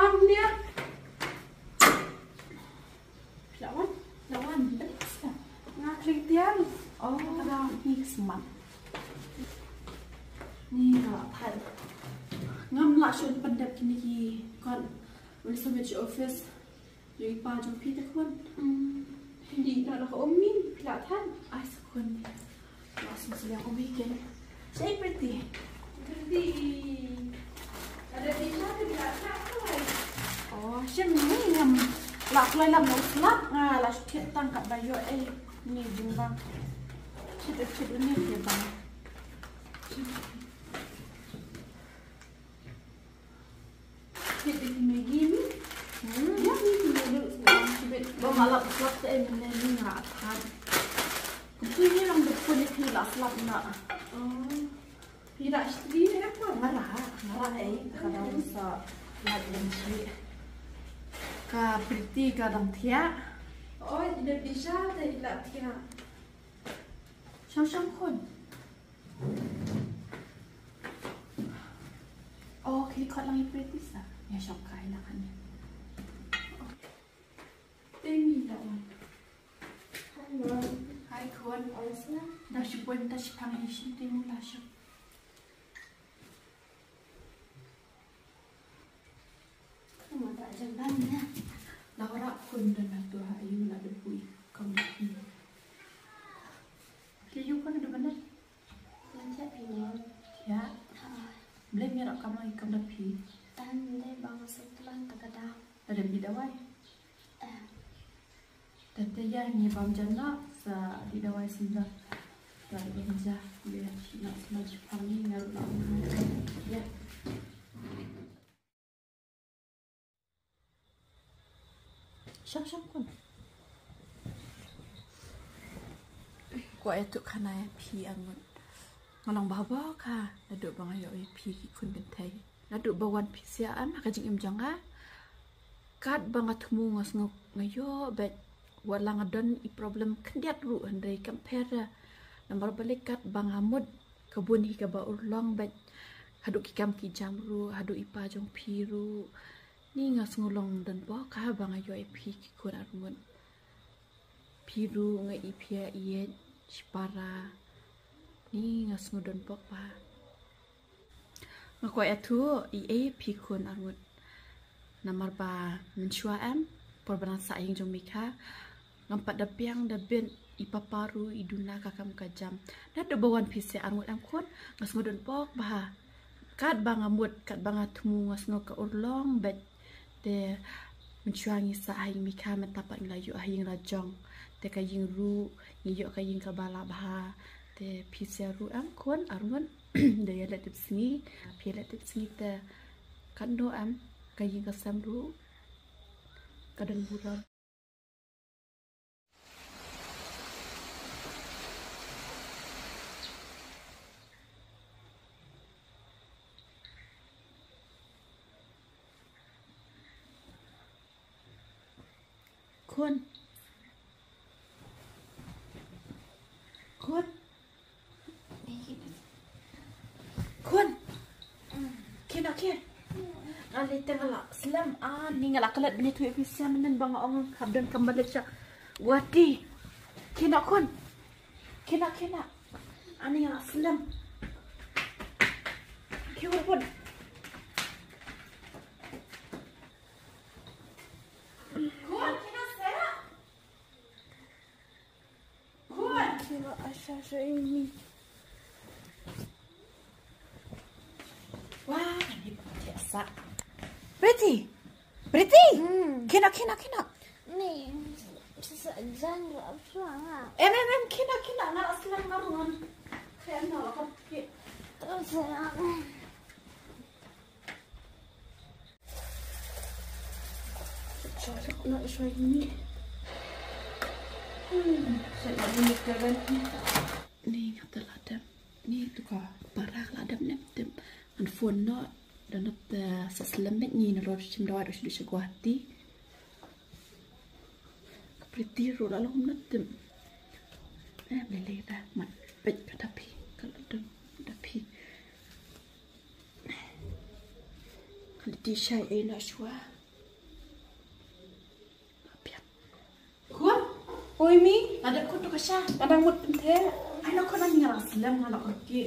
Am nia. Lawan, lawan. Nga kling tiar. Oh, ka dang ni smat. Ni nga la thait. Ngam lah shuh pyndep kine ki kot. Wan submit sha office. Jong i pa jong phi te khun. Hmm. Hindi na la ka um ni phi la thait. Ai sa khun. Lasum sliang kum hi ken. Shei Pretty. Pretty. Ada di sha ke di la sha kloi. Oh, shim ni ngam la kloi lam no slap nga la shu thied tang kat ba ïoh ei ni jingbang. Thied thied ni ke bang. Thied ïa ki Maggi ni. Hmm. Ïa ni ki noodles ni ong shibit. Ba nga la slap te mynne ni nga la thait. Kumtu ni lang dep pun ïa Phi la slap na. Oh. Phi la shtri ne ko? Nga la, nga la ei, ka dang sa la jin shi. Ka Priti ka dang thiah. Oh, ina bisa te ila thiah. Shong shong khun. Oh, ki khot lang i Priti sa. Ïa shong kai lang hangne. Teng ila wan. Hello. Hi khun. Oi sa. Da shu bun da shipang i shin teng la shong. Mata jam ban na. Laura khun da na tu ha yu la de pui kam da phi. Phi yu khun da ban na. Lan chat phi mo. Ya. Ha. Blem ya rak kam ai kam da phi. Tan de bang suk lan ta ka da. Da de bi dawai. Eh. Tete ya ngi bam jana sa di dawai sinda. Dari bam ja, ya, na, na, Jepang ni, na, na, na, ya. Sham, sham, khun. Kwah ïathuh khana ïa phi, Arngut. Nga long bha bha ka, naduh ba nga ïoh ïa phi ki khun kynthei. Naduh ba wan phi sha em ha ka jingim jong nga. Katba nga thmu nga sngew nga ïoh bad wat la nga don i problem khyndiat ruh hynrei kam pher. Namar balei katba nga mut ka bun hi kaba urlong bad haduh ki kam ki jam ruh, haduh i pa jong phi ruh. Ni nga sngew long don bok ha ba nga ïoh ïa phi ki khun Arngut. Phi ruh nga i phi ïa ïeit shipara. Ni nga sngew don bok ba. Nga kwah ïathuh i ei phi khun Arngut. Namar ba mynshuwa em por ba nang sah ïing jong Mikha. Ngam pat da biang da bit i papa ruh i duna ka kam ka jam. Naduh ba wan phi sha Arngut em khun nga sngew don bok ba. Katba nga mut katba nga thmu nga sngew ka urlong bad te mynshuwa ngi sah ha ïing Mikha mynta pat ngi la ïoh ha ïing la jong. Te ka ïing ruh ngi ïoh ka ïing kaba la bha. Te phi sha ruh em khun Arngut. Da ïa leh tipsngi phi ïa leh tipsngi te katno em ka ïing ka sem ruh ka don burom. Khun. Khun. Khun. Khie noh khie. Nga leit te nga la slem. Ah, ni nga la klet bniah tu episian nen ba nga ong hap don kam balik sha Guwahati. Khie noh khun. Khie noh khie noh. Ani nga la slem. Khie noh khun. Khun, khie noh seh. Khun. Khie noh seh seh ini. Wah, ini pakai asa. Priti. Priti. Hmm. Khie noh, khie noh, khie noh. Ni, sesa jang la suang ah. Em, em, em, khie noh, khie noh, nga la slem nga ruh ngan. Khie noh la khie. Terus ya. Chok na shoi ni. Hmm, sa na ni ka ran ni. Ni nga te la dep. Ni tu ka para la dep nem tem. An phone no dan te sa slem met ni na rod shim dawai do shi do shi Guwahati. Ka Priti ruh la long na tem. Eh, lele da mat pet ka da phi ka la dep da phi. Kan ti shai ei na shwa. Khun. Oi mi, ada khun tu ka sha. Ada mut pyntheh. Ai na khun ani nga la slem nga la khun ki.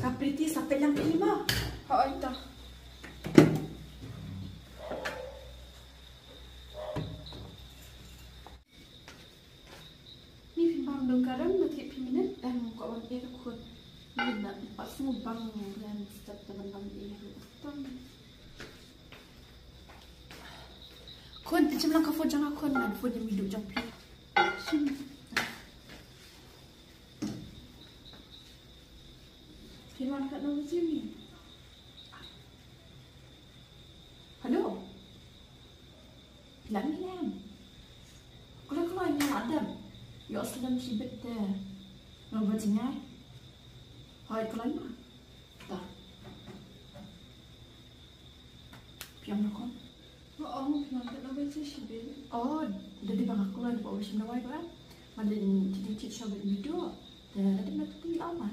Ka Priti sa pynlang phi ma. Ha oi ta. Ni phi bam dong karam na thik phi minit em ko bam e khun. Ni na pa smu bang ren step te bam bam e. Tam. Khun, te chim lang ka phone jong nga khun, ngan phone ïa Midu jong phi. Shim. Phi wan kat nong Jimmy. Hello. Phi la mih em? Kloi kloi nga la dep. Ïoh slem shibit te. Ba ba jingai. Hoi, kloi ma. Ta. Piang na kon. Ba ong piang ka na ba chi shi be. Oh, da di ba nga kloi ba ba shim dawai ba. Ma da di di chi sha ba mi do. Da da di na ti la ma.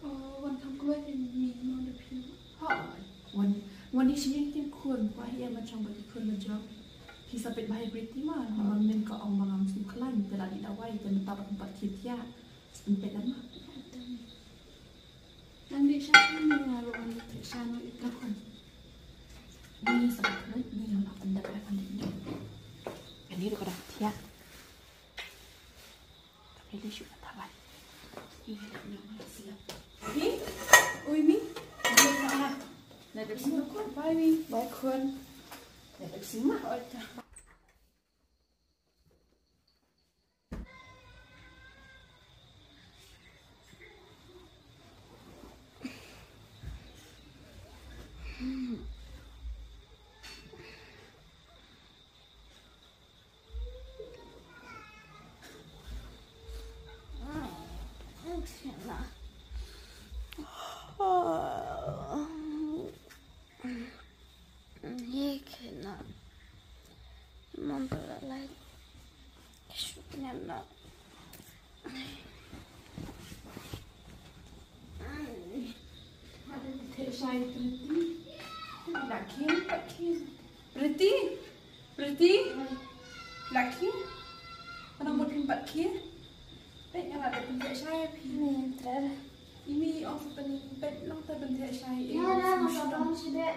Oh, wan kam kloi ke mi mo da piang. Hoi. Wan, wan di shi kin kun ba ya ma chong ba kun ma jong. Ki sa pet ba hai Priti ma. Ma min ka ong ba ngam sum kloi te la di dawai te ma ta ba pat ki tia. Sempit lama. Nanti siapa yang ngaruh nanti siapa itu kan. Ni sangat ni yang akan dapat pandai ni. Ini udah pada ya. Tapi dia sudah tahan. Ini nak nak siap. Ni, ui mi, dia nak nak. Nak ada semua kun, bye mi, bye kun. Nak ada semua, oh dah. Ye kena. Mom pala lai. Shukna na. Te shai Priti. Lakin, lakin. Priti. Priti. Lakin. Mana mut pin pat kin? Pet nga la da pin te shai pin. Ni ter. Imi ong sa pin pet nong ta pin te shai. Ya na ma sa bang shi be.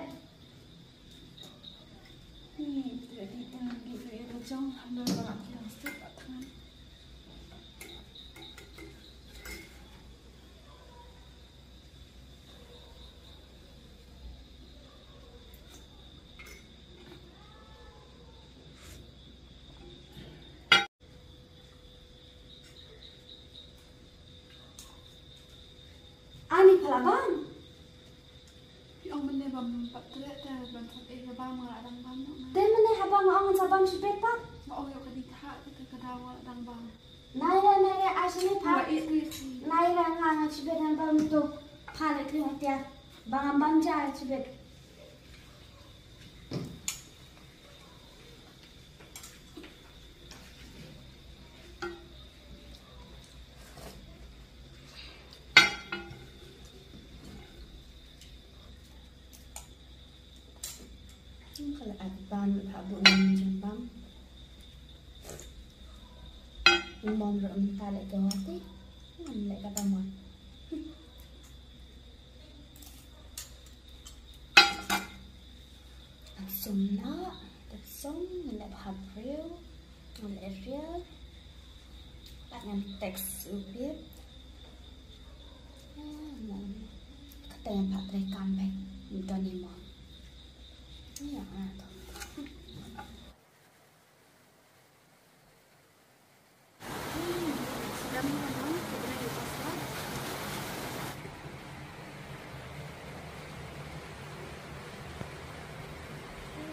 Ani pala bang. Phi ong mynne bam pat treh te ban thok eh ka bam nga la dang bam noh nga. Te mynne haba nga ong sa bam shibit pat. Nga ong ïoh ka dei thah te ka daw nga la dang bam. Naira naira ai shini pat. Nga la ïeh ïeh. Naira nga nga shibit ngan bam tu. Pha le kri hatiar. Ba ngam bam ja shibit. Ka la at bam, ka bu nang jam bam. Mom ro mynta leh doh ti. Ngam leh kata mon. Dap sum na, dap sum, ngan leh bha briew, ngan leh riel, bad ngan text u bib. Ya, mom. Kata yang pat trei kam bek, don ni mom. Ya, na to.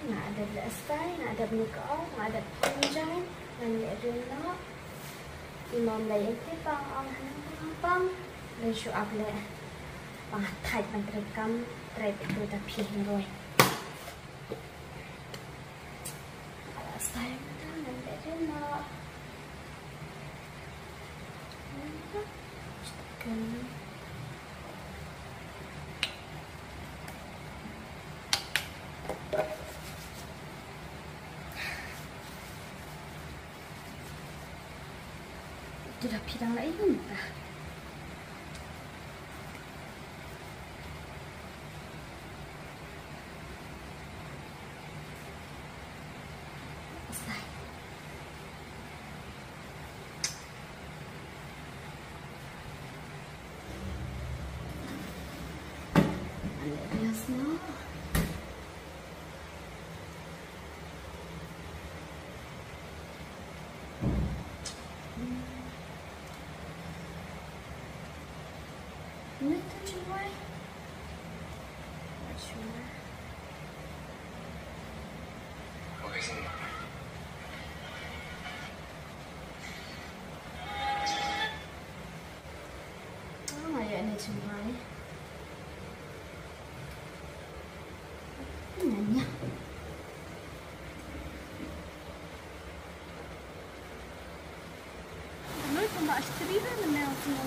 Nga dep leh stai, nga dep nyngkong, nga dep pynjai, ngan leh rim noh. I mom leh ïa ki pang ong hanang pang pang. Leh shu ap leh. Pang thait ban trei kam, trei peit tu ta phi ngan roi. Last time ta ngan leh rim noh. Kan. Kita dah pirang lah ini. Te dei ba mynne u sngew.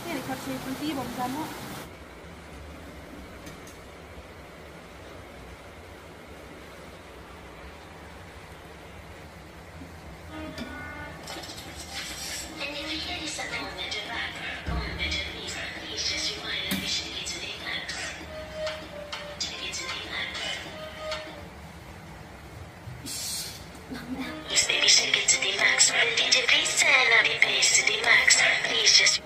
Te dei ka shei pynti bym jam mo. This baby should get to the max. Ready to be stand up, baby, to the max. Please just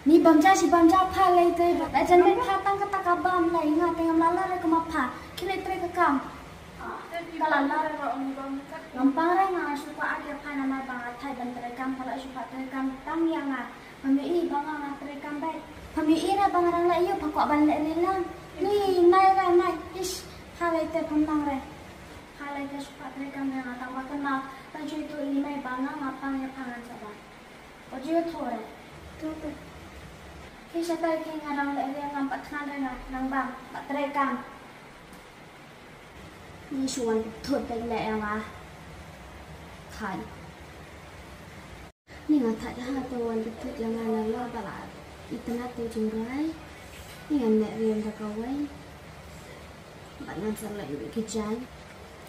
Ni bam ja shi bam ja pha lei te. Ba jan me pha tang kata ka bam lei nga te ngam la la re ka ma pha. Ki lei tre ka kam. Ka la la re ro ong bam. Ngam pang re nga shu ka ake pha na mai bang athai ban tre kam ka la shu pha tre kam tang ya nga. Pha mi i bang nga tre kam bai. Pha mi i re bang rang la yu pha ko ban le re lang. Ni mai re mai. Ish. Pha lei te pha nang re. Pha lei te shu pha tre kam re nga tang ba kan ma. Tang shu tu i mai bang nga nga pang ya pha ngan sa bang. Ko jiw thore. Thore. Ki shatai ki nga nang le ria ngam pat khnan re nga nang bang pat tre kam. Ni shu wan thot dei le ya nga. Thai. Ni nga thai ha to wan thot ya nga na la ba la. Itna to jingrai. Ni nga ne riam da ka wai. Ba ngan sa lai ki jai.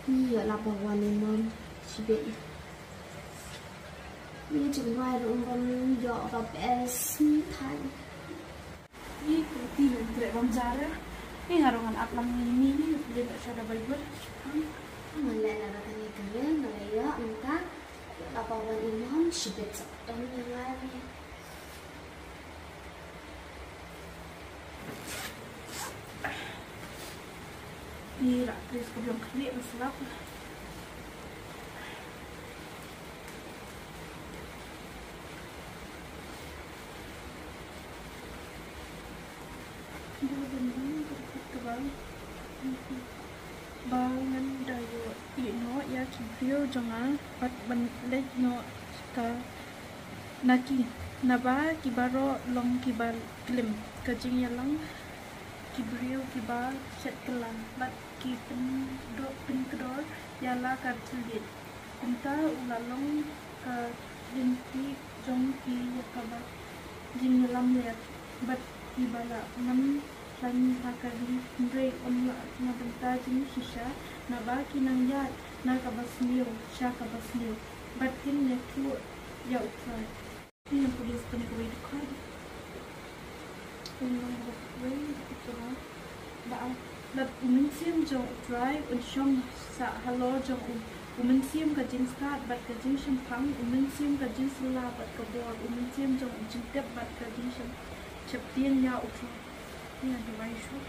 Ni ya la ba wan ni mom. Shibit. Ni jingrai ruh um bam ïoh ba best ni thai. Ni Priti lem treh bam ja re. Ni nga ruh ngan ap lang ni ni ni lem sha da bai gur. Ngan leh na ka ni ka re na le ïoh nangta. Ïoh la ba wan i mom shibit sa tong ni ngan ni. Ni la Chris ka biang khlieh ba slap. Ba dang dang ka dang ka ba. Ba ngan da ïoh ïeh noh ïa ki briew jong nga bad ban leit noh ka na ki, naba ki baroh long kiba klim ka jingïalang, ki briew kiba shet kylla bad ki pyndo-, pynkdor ïa la ka thylliej. Kumta u la long ka jingtip jong ki ïa kaba jingïalam leh bad kiba la man Khlaiñ ha ka ri hynrei ym lah na bynta jingshisha, naba ki nang ïaid na kaba sniew sha kaba sniew bad kin ïathuh ïa U Trai. Ïa, police pynïaid kawei dkhot. Pynïaid kawei dkhot. Ba, lada U Mynsiem jong U Trai un shong sah halor jong u, U Mynsiem ka jingstad bad ka jingshemphang, U Mynsiem ka jingsylla bad ka bor, U Mynsiem jong u jingtip bad ka jingshep-, sheptieng ïa U Trai. Ïa, duwai shuh.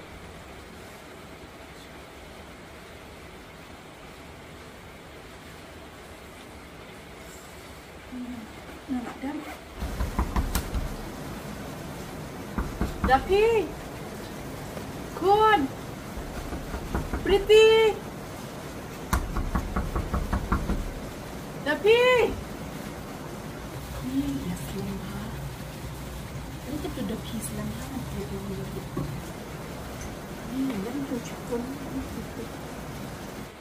Ïa, na la dep. Dapi. Khun. Priti. Dapi. Ni, ïa slem ha. Ni, tip tu Dapi slem ha, ngan tip tu Dapi. Ni, ngan tu chukun, ngan tip tu.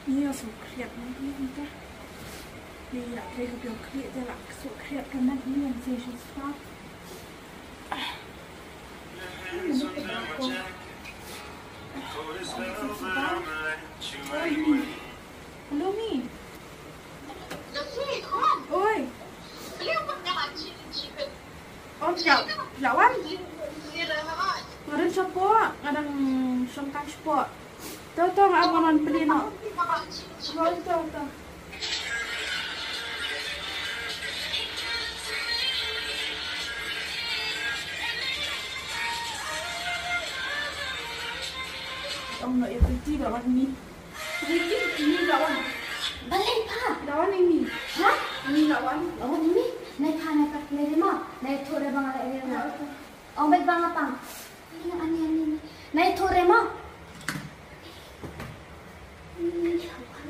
Ni, ïa suk khriat ni, ni, ni ta. Ni, ïa trei ka biang khriat, ïa la suk khriat ka nat ni, ngan sei shu stop. Hello, Mi. Oi. Ong, phi la, phi la wan? Nga dang shapoh, nga dang shong kang shapoh. To, to, nga wan plie noh. To, to, to. Ong noh ïa Priti ba wan ni. Priti, ni la wan. Balei pha? La wan ni. Ha? Ni la wan. La wan ni. Nai pha, nai pha, nai re ma. Nai thu re ba nga le re ma. Ong bad ba nga pang. Ani, ani, ani, ani. Nai thu re ma. Ni la wan.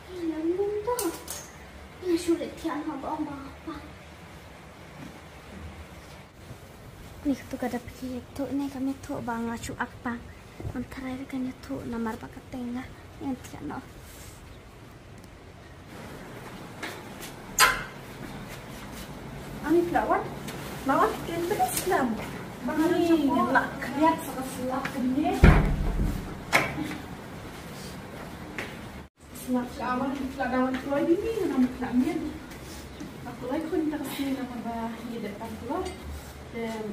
Ni la wan to. Ni shu le thiah na ba ong ba nga pang. Ni katu ka dap ki ïathuh, ni kam ïathuh ba nga shu ak pang. Ngam tharai re kan ïathuh namar ba ka teng nga ngan thiah noh. Lawan, lawan, ken beri slam. Bang ni, la kriat sa ka slap kene. Slap ka awal, la dawan kloi bini, ngam kloi mian. Aku lai kun tak sini nama ba, ye depan kloi. Dan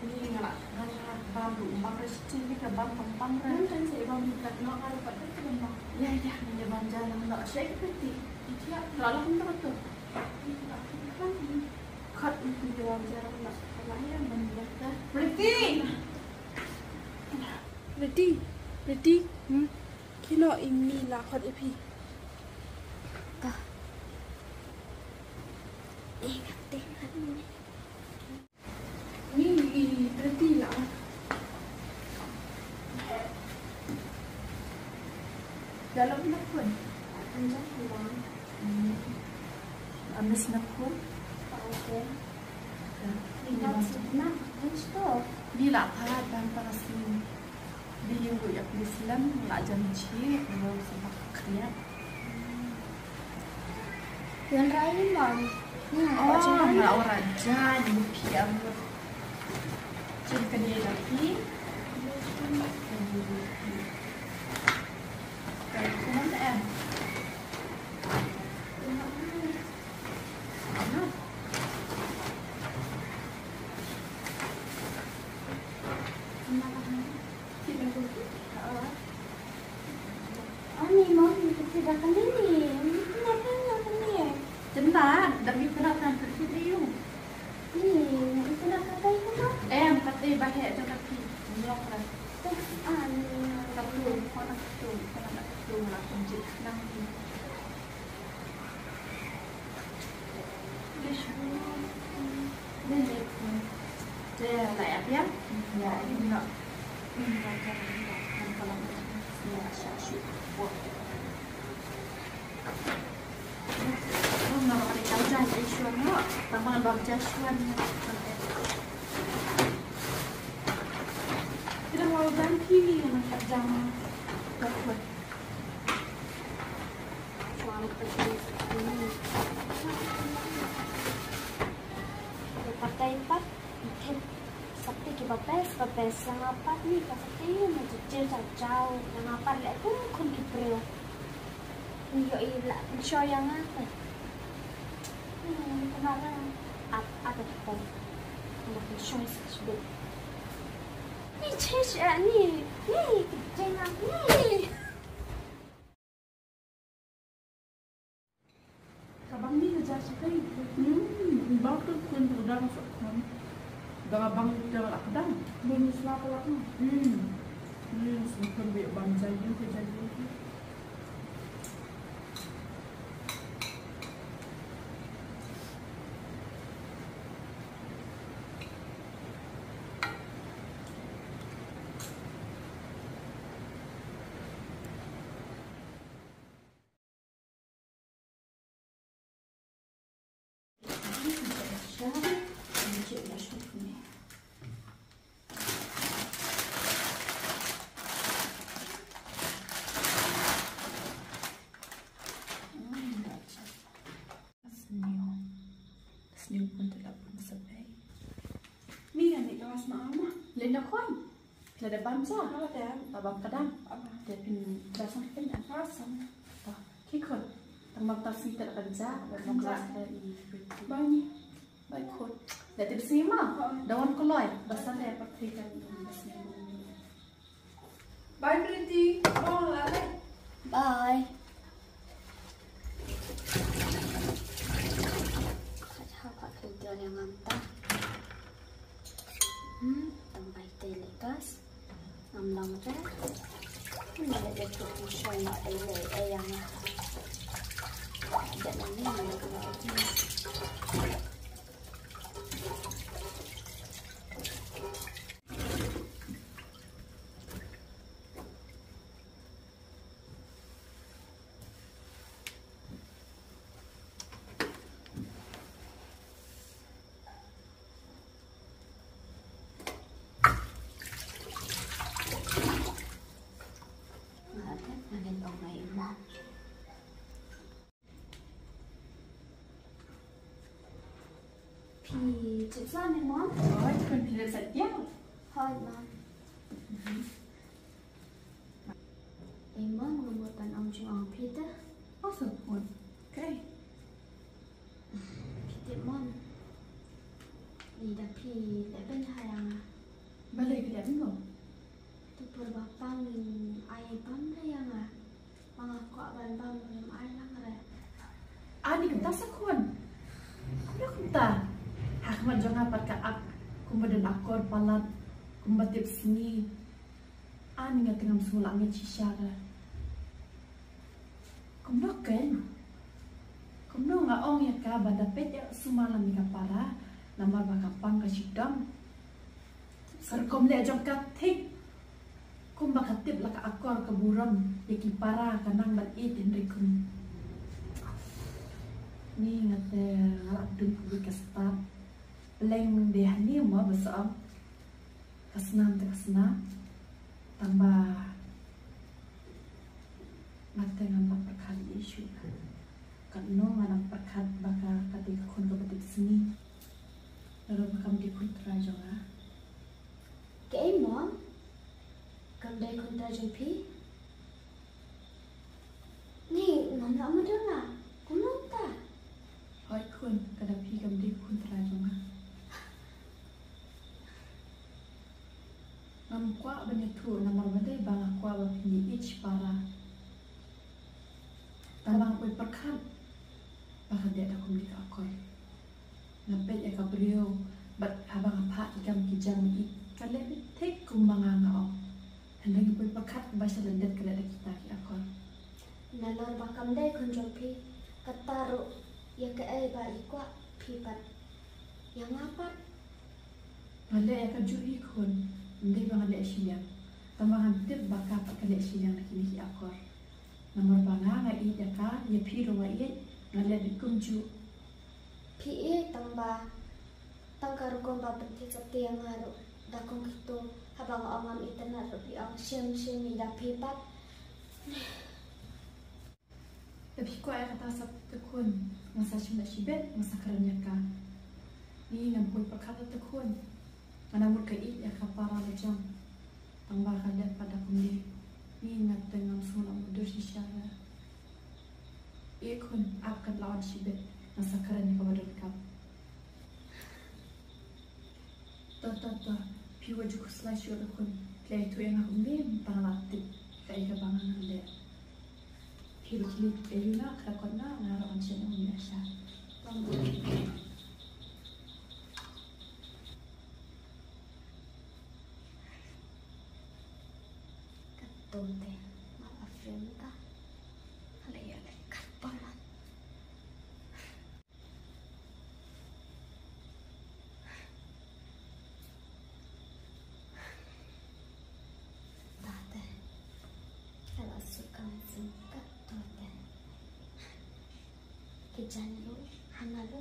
Ni nga la, nga la bam ruh, bam ruh siti ni ka bam pang pang ruh. Ngan kan sa bam ni kat noh, nga ruh pat ka bam bam. Ya, ya, ni bam jalan noh. Sha ka peti. Iti ya, la la kum tu tu. Ni la kum kan ni. Kat ni bam jalan noh. Kalau ya, bam jalan. Pretty! Pretty! Pretty! Hmm? Kino imi la kot ipi? Ka. Eh, kat teh, kat ni. Ni, i, i, Pretty la. Dalam na khun. Anjang khun. Hmm. Amis na khun. Okay. Ni la. Ni la pha dan para sini. Di ïing ruh ïa phi slem, la jan chi, ruh sa bak kriat. Yan rai mam. Oh, nga ora jan, di phi am. Chin kane da phi. Kai kumon em. Ani, Mom, kita dah kena ni. Ini kenapa nak kena? Tenda, dah bi pernah kan pergi tu. Ni, kita nak pakai ke, Mom? Eh, kata bahaya tu tapi. Nyok lah. Teh, ani. Satu, mana satu, mana satu, langsung je. Nang ni. Pakai pat, ikhit, sakte kiba best, ba best, ïa nga pat ni, ka sakte ïa nga jylliew jaw jaw, ïa nga pat leh kum khun ki briew. Ni ïohi la pynshoi ïa nga te. Ni kena la ap ap ap ap. Nga pynshoi sa shibit. Ni chesh ïa ni, ni ki jingak ni. Ka bang ni ka jar shakai. Hmm, bang tu kun tu dang sok kan. Dang bang tu dang lak dang. Bun sla ka lak. Hmm. Hmm, sengkem be bang jayu ke jayu. Sniew. Sniew pun te la pun sa pei. Ni ani kelas ma ama. Linda khon. Lada bam sa. Lada. Ba bam ka dang. Ba bam. Te phin da sang phin da. Ba sang. Ba ki khon. Tang bam ta si te la kan sa. Ba bam kelas da i. Ba ni. Ba khon. Da te si ma. Da wan koloi. Ba sa te pa te kan. Ba si. Bye, Pretty. Oh, lale. Bye. Khat ha khat kyntiar ïa nga mynta. Hmm, tang bai te lekas. Ngam long te. Hmm, le le tu shoi ma dei le e ïa nga. Dei na ni ma le tu. Sip sa ne, Mom? Hooid khun, phi leh sa ïa. Hooid, Mom. Ei Mom, nga mut ban ong jingong phi te. Ong sa khun. Kaei? Phi tip Mom, ni da phi leh beiñ ha ïa nga. Balei phi leh beiñ mo? Te por ba pang ngin ai bam re ïa nga. Ma nga kwah ban bam, ngim ai lang re. Ani kumta sa khun. Kumno kumta? Ha khmat jong nga pat ka ap kumba don akor palat, kumba tip sngi. Ani nga te ngam sngewlah ngeit shisha re. Kumno kein? Kumno nga ong ïa ka ba da peit ïa u sumar na ka para, namar ba ka pang ka shitom. Ka rukom leh jong ka thik kumba ka tip la ka akor ka burom ïa ki para ka nang ban ïeit hynrei kum. Ni nga te nga la dum ka bit ka stad. Pleng de hani mo ba sa ong. Ka snam te ka snam. Tang ba nga te ngam lah pyrkhat ïa shuh. Katno nga nang pyrkhat ba ka, ka dei ka khun kaba tip sngi. Lada ba kam dei khun trai jong nga. Kaei mo? Kam dei khun trai jong phi? Ni ngam lah mutdur nga. Kumno ta? Hooid khun, ka da phi kam dei khun trai jong nga. Ngam kwah ban ïathuh namar ba dei ba nga kwah ba phin ïeit shipara. Tangba nga poi pyrkhat ba ka dei da kumne ka akor. Nga peit ïa ka briew bad haba nga phah ki kam ki jam ïa i ka leh beit thik kumba nga nga ong. Hynrei nga poi pyrkhat ba sha lyndet ka leh da kita ki akor. Nalor ba kam dei khun jong phi, kata ruh ïa kaei ba i kwah phi pat ïa nga pat. Nga leh ïa kajuh hi khun, ym dei ba nga leh shiliang. Tangba ngam tip ba ka pat ka leh shiliang na kine ki akor. Namar ba nga nga ïeit ïa ka, ïa phi ruh nga ïeit, nga leh beit kumjuh. Phi ïeit tangba tang ka rukom ba pynthikthep ïa nga ruh da kum kito, haba nga ong ngam itynnad ruh phi ong shim shim ïa phi pat. Lada phi kwah ïa kata sa te khun, nga sa shim da shibit, nga sa kren ïa ka. Ni ngam poi pyrkhat te khun. Nga nang mut ka ïeit ïa ka para la jong. Tangba ka dei pat da kumne. Ni nga te ngam sngewlah mutdur shisha re. Ïeit khun, ap kat la wan shibit, nga sa kren ïa kaba donkam. To, to, to. Phi wat ju khuslai shuh re khun. Phi la ïathuh ïa nga kumne, mynta nga la tip kaei kaba nga nang leh. Phi ruh khie leit ïa u na, khlem kot na, nga ruh ngan shet ïa u na sha. Kato te, nga la frame ka. Nga la ïa leh katto man. Tate. Ela suka singkat tote. Kijan lu hana lu.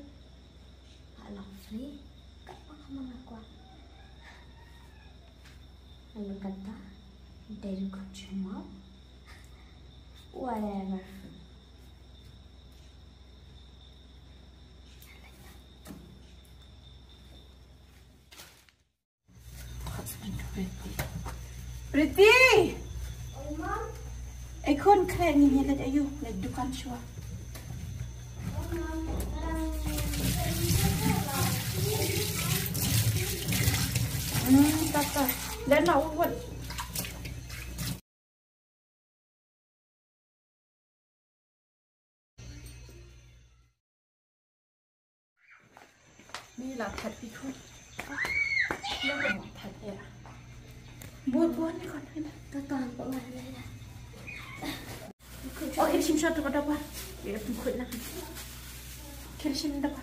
Ala free. Kat pang hama ngakwa. Lalu kata, dari kucuma. Whatever. Priti! Ei khun, khreh ngin ïa leit aïu, leit dukan shuwa. Hmm, ta ta. Leit na u wad. Ni la that pi khun. Ni la that ïa. Bun bun ni khun ni. Ta ta pa ma la la. Oh, ïa shim shot to ka daba. Ïa pun khun na. Khel shim daba.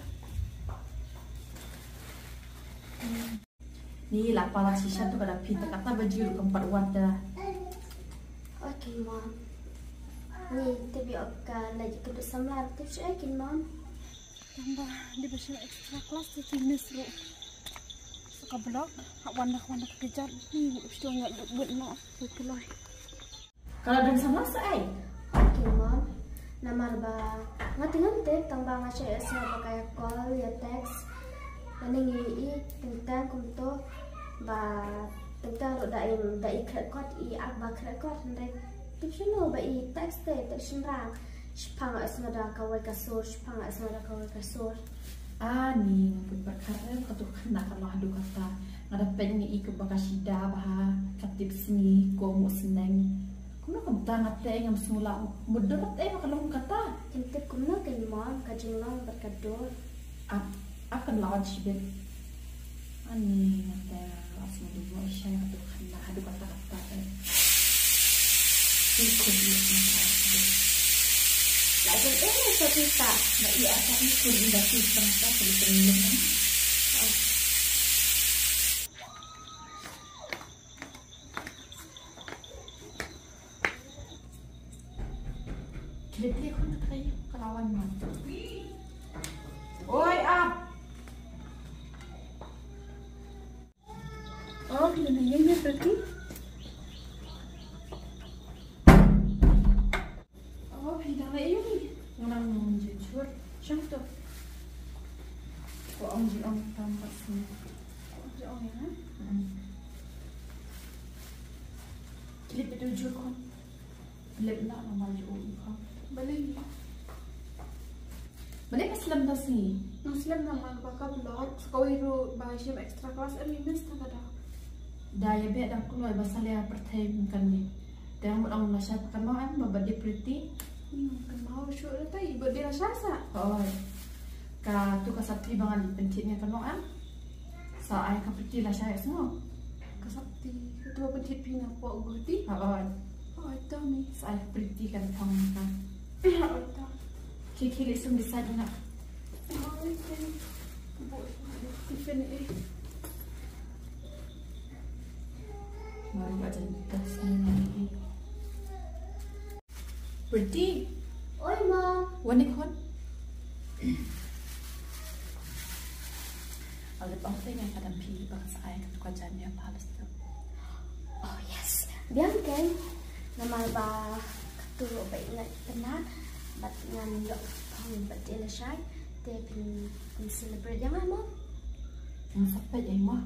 Ni la palat shisha to ka da phi ta kata ba jur kam pat wat da. Okay, Mom. Ni te bi op ka la ji ka du samla te shi ai kin, Mom. Tang ba di ba shi extra class te ki miss ru. Sa ka block ha wan da wan da ka jat ni u stu nga du but no. Ka la don samla sa ai. Okay, Mom. Namar ba nga te ngam tip tang ba nga shah ïa sngap ba ka ïa call, ïa text. Lane ngi i teng teng kumto ba teng teng ruh da i, da i khreh kot, i ak ba khreh kot, hynrei tip shano ba i text te, te shynrang. Shipang a sngew da kawei ka sur, shipang a sngew da kawei ka sur. Ani, nga put pyrkhat re, katu khynnah ka long haduh katta. Nga da peit ngi i kaba ka shida bha, ka tip sngi, ka mut sneng. Kumno kumta nga te ngam sngew lah mutdur te ba ka long kata. Kan tip kumno kan mom, ka jinglong bad ka dur. Ap, ap kan lawan shibit. Ani nga te la sngew dei mo shai katu khynnah haduh katta katta te. Iko bi na ka shibit. La jong eh sa pita. Na i ata iko bi da pita ka sa pita. Kile pili khun ka trai ka lawan man. Oi, ap. Oh, kile na yung na tati. Oh, hi dang la yung ni. Nang jujur. Shang tu. Ko ong ji ong tam pas ni. Ko ong ji ong ya. Hmm. Kile pili jujur kon. Lep na na mal ju u ka. Balei ni? Balei ka slem da sngi? Nga slem namar ba ka vlog, sa kawei ruh ba shim extra class em i miss ta ka da. Da ïa beh da kloi ba sa leh pyrthei kan ni. Te ang mut ong na shat kan mau em ba ba di Pretty. Hmm, kan mau shu da tai ba di la sha sa. Oi. Ka tu ka sati ba ngan pynthit ïa kan mau em. Sa ai ka Pretty la sha ïa sngo. Ka sati ka tu ba pynthit phi na pok Guwahati. Oi. Oi, tell me. Sa ai Pretty kan thong ka. Oi, tell. Ki ki le sum di sa di na. Oi, thank you. Boy, tiffin eh. Baru aja tas ni. Pretty. Oi, Mom. Wan ni khun. Al dep ong te ngan ka dam phi ba ka sa ai ka tu ka jan ïa pha bas tu. Oh, yes. Biang keiñ. Namar ba ka tu ba i ngat pynat. Bad ngan ïoh ka thong bad te la shai. Te phin, phin celebrate ïa nga, Mom. Nga sa peit ïa i mo.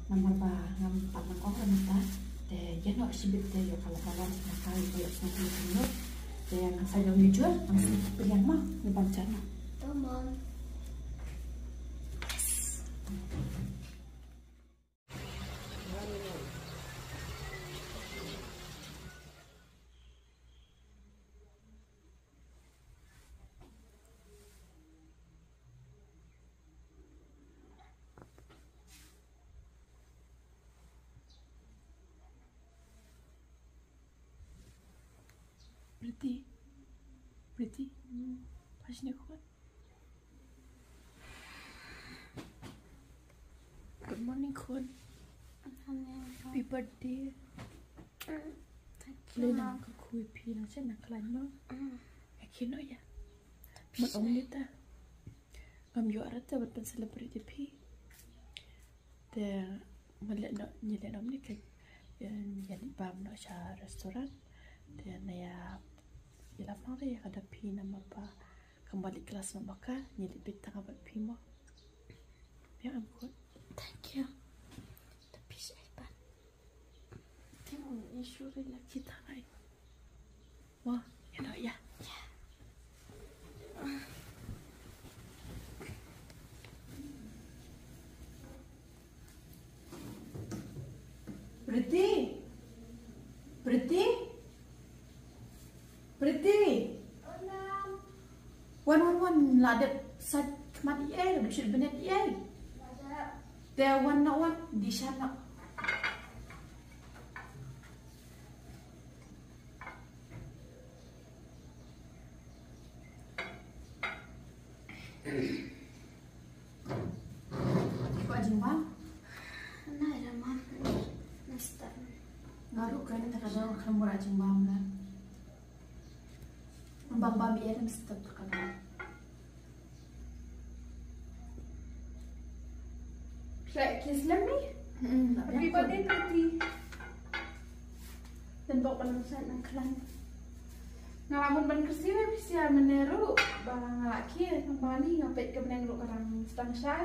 Namar ba ngam pat nang ong mynta. Te ïa noh shibit te ïa ka la balang na ka ïa ka ïa ka ïa ka. Te nga sa ïa ong ïa jua, nga sa peit ïa mo, ni ban jan mo. To, Mom. Yes. Pretty. Pretty. Pas ni khun. Good morning khun. Good morning. Happy birthday. Mm, thank you, Mom. Lei nang ka khui phi nang chen nang khlaiñ mo. Mm. Ïa ki no ïa. Mut ong ni ta. Ngam ïoh arata ban pyn celebrate ïa phi. Te ma leh noh, ngi leh noh mne ka, eh, ïa lip balm noh sha restaurant. Te na ïa, ïa lap noh ïa ka da phi namar ba ka mali klas noh ba ka, ngi lip bit tang bad phi mo. Biang em khun. Thank you. Da phi shai ban. Te mo issue ri la kita ngai. Mo, ïa noh ïa. Pretty. Pretty. Pretty. Wan, wan, wan, la dep sait khmat ïa, la dep sait bynta ïa. Te wan noh wan, di sha noh. Ko jingbam? Na ira ma. Na start. Nga ruh kane ta ka daw ka mura jingbam la. Bam bam ïa rim step ta ka daw. Try kiss lem ni. Happy birthday, Pretty. Tang bok ba nang sait nang khlaiñ. Nga la mut ban kyrsiew ïa phi sha mynne ruh ba nga la khie, tang ba ni nga peit ka bneng ruh ka dang sdang shai.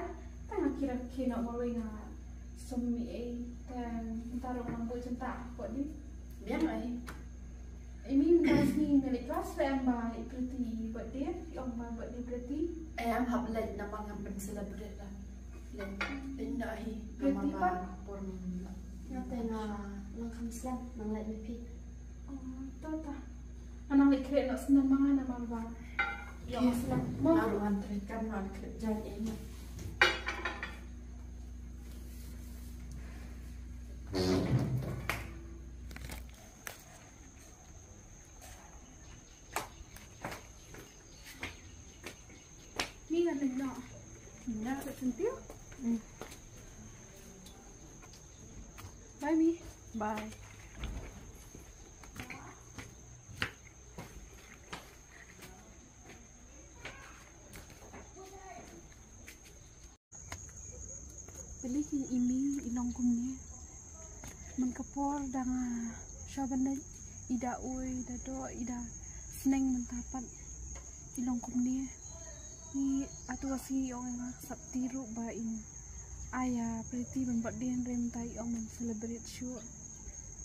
Tang ki rakhe na marwei nga sum mi ei, tang taruh nang boi jenta ko ni. Biang ai. Imi mynta sngi me leh klas re em ba i Priti i birthday, i ong ba birthday Priti. Em hap leh namar ngam pyn celebrate la. Leh, leh na hi. Priti namar ba pat? Por mi la. Nga te nga lang kham slem, nang leh me phi. Oh, to ta. Nga nang leh khreh noh snem ma nga namar ba. Ïa nga slem. Mo. Nga ruh ngan trei kam ngan khreh jan ei. Ni kan nang no. Nang ka sentiu. Bye mi. Bye. Peli ki imi i long kumne. Man ka por dang, ah, sha ban leit i da ui, da doh, i da sneng mynta pat i long kumne. Ni atu asi i ong nga sap ti ruh ba in ai ïa Priti ban birthday hynrei mynta i ong ban celebrate shuh.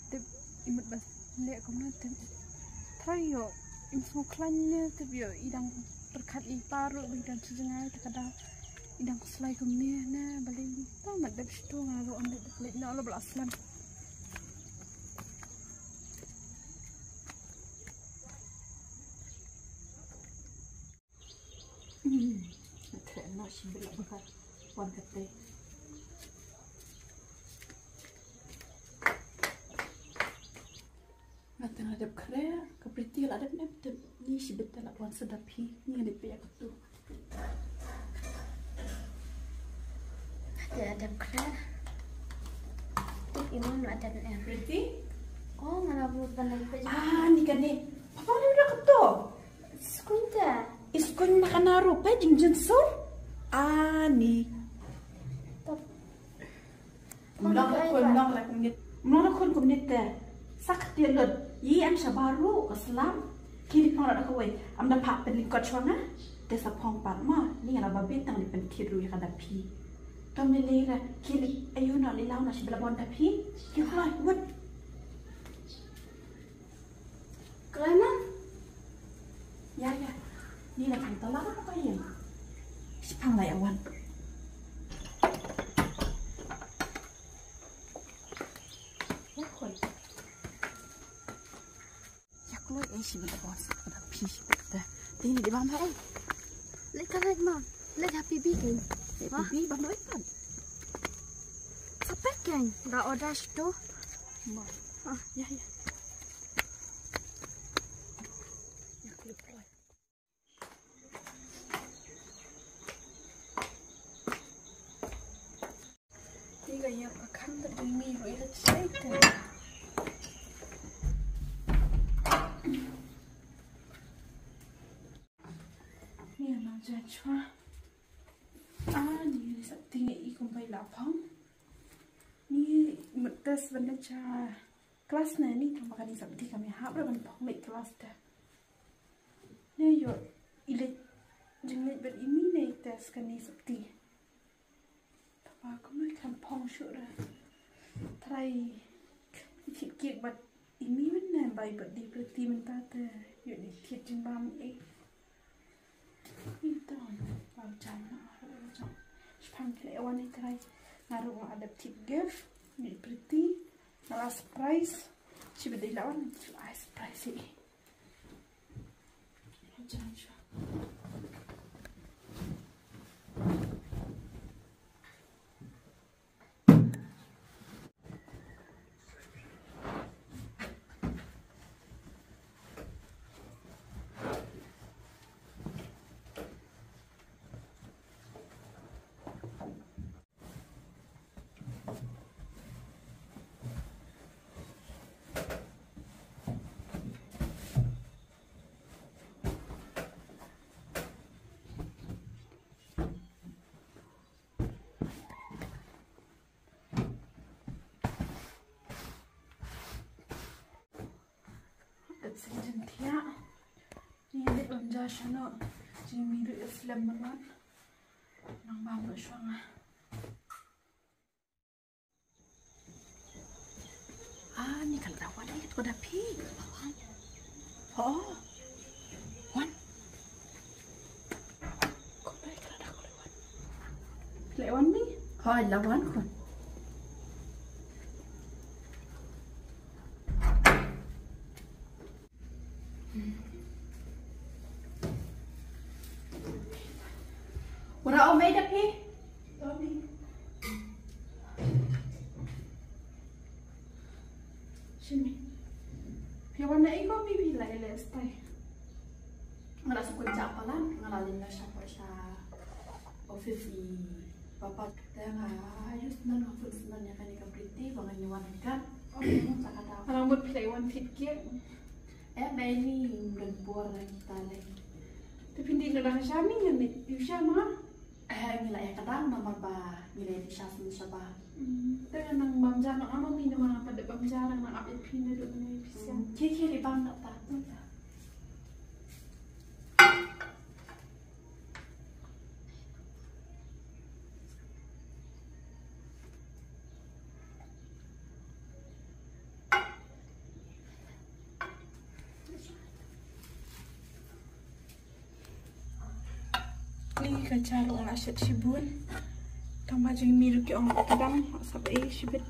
Tip i mut ba leh kumno tip. Trai ïoh im sngewkhlaiñ ne tip ïoh i dang pyrkhat i pa ruh ba i dang shu jngai te ka da i dang khuslai kumne ne balei ta mat dep shitu nga ruh ym dep leit noh la ba la slem. Hmm. Khreh noh shibit la ba ka wan kata. Nga tang la dep khreh, ka Priti la dep nep, dep ni shibit la wan sa da phi, ni nga dep pia katu. Te la dep khreh. Te imam la dep nep. Priti? Oh, nga la bu ban leit pia. Ah, ni kane. Papa ni udah katu. Skun te. Iskun na kana rupa jingjin sur. Ah, ni. Tap. Mlong la khun, mlong la khun kumne. Mlong la khun kumne te. Sak te lut. Yi am shabaru ka slam. Ki di phong la da kawai. Am da phah pynlyngkot shwa nga. Te sa phong pat ma. Ni la ba bit tang di pynkit ru ïa ka da phi. Tom ni lera. Ki li ayu na li lau na shi bla bon da phi. Ki khlai wut. Kloi ma? Ïa, ïa. Ni la pang tala ka ïa. Shi pang la ïa wan. Ïa kloi. Ïa kloi eh shi bynta wan sa ka da phi shi bynta. Te ni di bam ha eh. Leit ka leit ma. Leit ha P B keng. Leit ha P B bam doi pan. Sa pek keng. Da order sto. Ma. Ah, ïa, ïa. Tiga ya pakan tadi mi ro ila chai te. Ni ana jachwa. Ah, ni ni sa tinga i kumbai la phong. Ni mut test benda cha. Class ne ni tang ba kane sap ti kam ïahap ruh ban phong leit class te. Ne ïoh i leit jingleit bad i mi ne i test kane sap ti. Tang ba kumno i khlem phong shuh ruh. Trai i thied cake bad i mi mynne bai bad di Priti mynta te ïoh i thied jingbam eh. Ito, pau jan na aro jan. Shipang kile wan i trai. Nga ruh nga adaptive gift. Ni Priti. Nga la surprise. Shi bad dei la wan, la surprise i. Pau jan sha. Kat sing jin thiah. Ni leh bam ja shano. Jing mi ruh slem ban wan. Nang bam ruh shwa nga. Ah, ni ka la da wan, eh, ka da phi. Ho. Wan. Ko dei ka la da ko wan. Phi la wan ni? Ho, la wan ko. Wara o mei da phi? Shimi. Phi wan na iko mi phi la ele stai. Nga la sukun cha palan, nga la lin na sha pa sha office i papa. Te nga ayu snan nga fut snan ya kani ka priti ba nga ni wan kan. Nga mut phi la wan fit ke. Eh, ba ini don por na kita le. Te phi di la dang sha mi ngan ni yu sha ma. Eh, ngi la ïa ka dang namar ba ngi la ïa sha sum sha ba. Hmm, te nang bam ja nang ama mi namar ba da bam ja nang ap ïa phi na do na ïa phi sha. Hmm, ki ki ri bam da ta. Ni ka cha ruh nga la shet shibun. Tang ba jingmih ruh ki ong ka dang, sap ei shibit.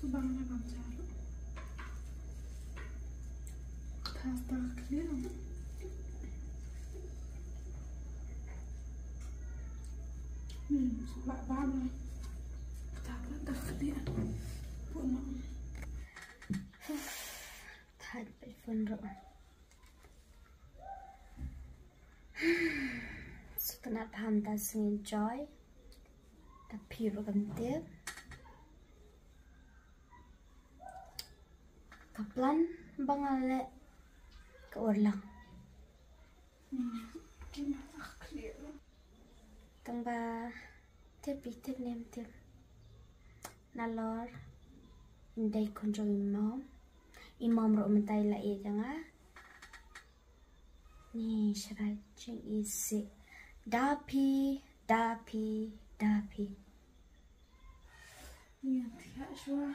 Subang na bam jaru. Tha ta clear. Hmm, subang bam na. Tha ta clear. Puno. Tha ta phone ro. Sngewtynnat bha mynta, sngew enjoy. Ta phi ruh kam tip. Ka plan ba nga leh ka urlong. Tang ba tip i tip nem tip. Nalor ym dei khun jong i mom. I mom ruh mynta i la ïeit ïa nga. Ni shrai jing i si. Da phi, da phi, da phi. Ni thiah shwa.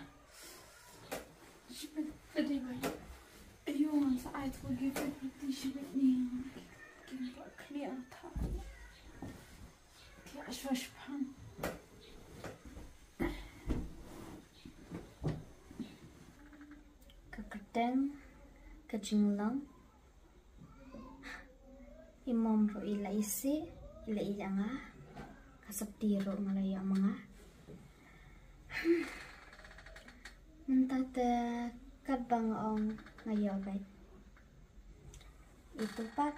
Shibit tadi bai. Ayo ngan sa ai tu gi tu pati shibit ni. Kin ba clear ta. Thiah shwa shpang. Ka kyrteng ka jinglong. I mom ruh i la isih, i la ïeit ïa nga. Ka sopti ruh nga la ïoh ma nga. Mynta te katba nga ong nga ïoh beit. Itu pat.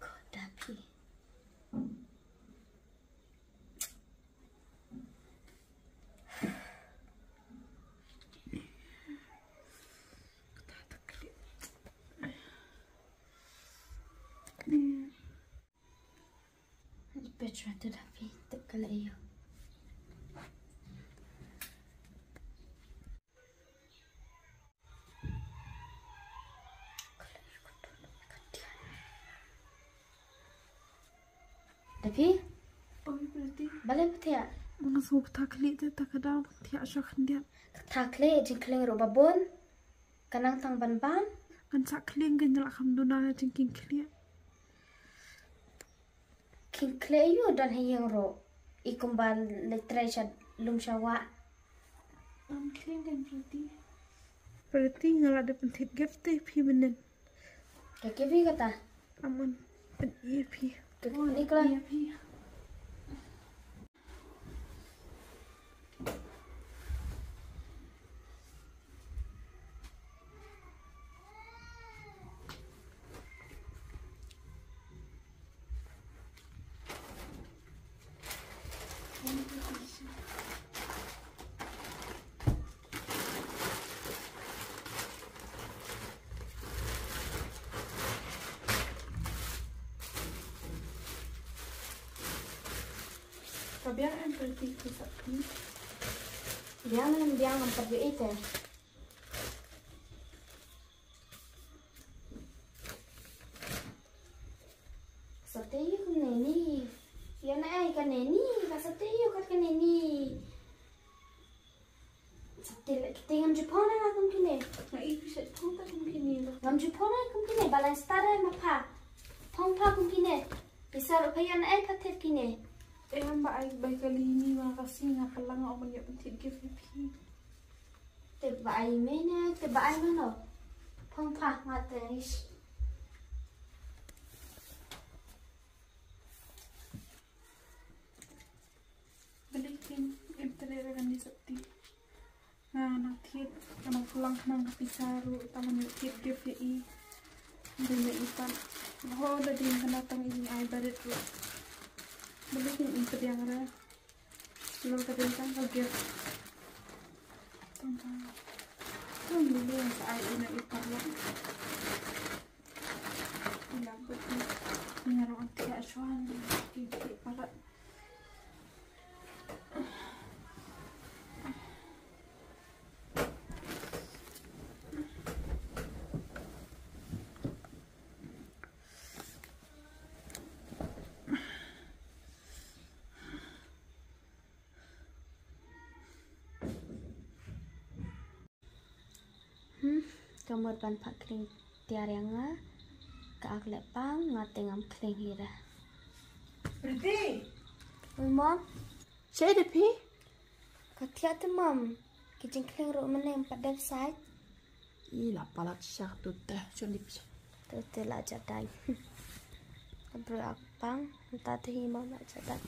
Ko da phi. Peit shwa te da phi tip ka la ïoh. Da phi? Oi, berarti. Balei phi thiah? Nga sngew ka tha khlieh te ta ka daw thiah shwa khyndiat. Ka tha khlieh jingkhleng ruh ba bun. Ka nang tang ban bam. Ngan sa khlieh, ngan ïa lah kham duna jingkhlieh. Khlieh ïa u don ha ïing ruh. I kumba leit trei sha lum sha wah. Am kling kan Priti. Priti nga la da pyntip gift te phi mynnin. Ka gift hi kata. Aman pyn-i phi. Ka ni kala. Ïa phi. Ka biang em Priti ki sat ni. Biang em biang em pat ïohi te. Sate ïa kane ni. Ïa na ai kane ni. Ka sate ïa kat kane ni. Sate la kite ngam ju phong na kum kine. Nga i pisa phong ta kum kine ba. Ngam ju phong na kum kine. Balance tare ma pha. Phong pha kum kine. Pisa ro pha ïa na ai pha thet kine. Eh, ba ai bai kali ni ma ka si nga ka lang o man ïa pyntip gift ïa phi. Te ba ai mene, te ba ai mano. Phong pha nga te ish. Balik kin, em tere ra kan di sati. Nga nang thied, nga nang pulang nang ka pisa ru, tang nga thied gift ïa i. Dei na i pan. Ho da ding kana tang i ai barit ru. Balik kin em tere ra. Lo ka dei tang ka gift. Tang tang. Tang dei dei sa ai ina i parlok. Ina beti. Ina ro anti a shwan dei ki ki parlok. Hmm, ka mut ban phah khlieng tiar ïa nga, ka ak leh pang, nga te ngam khlieng hi re. Priti! Oi, Mom. Shaei de phi? Ka thiah te, Mom. Ki jingkhlieng ruh mynne ym pat dep sait. I la palat sha tu te, shon dip sha. Tu te la jadai. Ka briew ak pang, mynta te hi mo la jadai.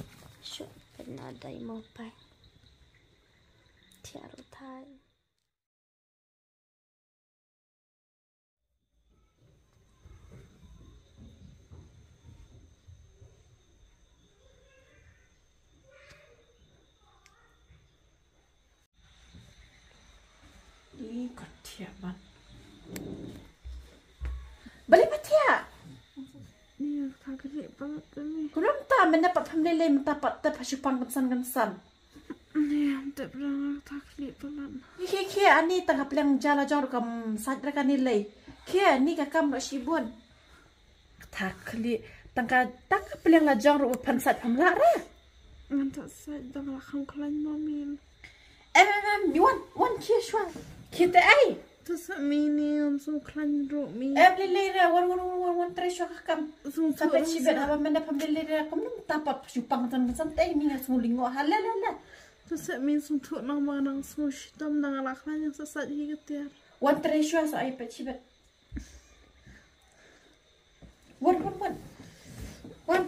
Shu, pynadai mo pai. Thiah ruh thai. Ih, ka thiah ban. Balei pha thiah? Ni, ka khlieh palat te ni. Kumno mynta mynne pat pham lei lei mynta pat te pha shu pang kynsan kynsan. Ni, mynta pat ka khlieh palat. Khie khie ani tang ka pliang ja la jong ruh kam sait re kani lei. Khie ani ka kam ruh shibun. Ka khlieh tang ka tang ka pliang la jong ruh phan sait pham lah re. Ngan ta sait dang la kham khlaiñ mo min. Em em em, mi wan wan khie shuwa. Khie te ai. Ta sa mi ni ngam sngewkhlaiñ ruh mi. Em lei lei re wan wan wan wan wan trei shuwa ka kam. Sngewthuh. Sa peit shibit haba mynne pham lei lei re kumno mynta pat shu pang kynsan kynsan te mi nga sngew lyngngoh ha le le le. Ta sa mi sngewthuh nang ma nang sngewshitom nang la khlaiñ sa sait hi ka tiar. Wan trei shuwa sa ai peit shibit. Wan, wan, wan. Wan.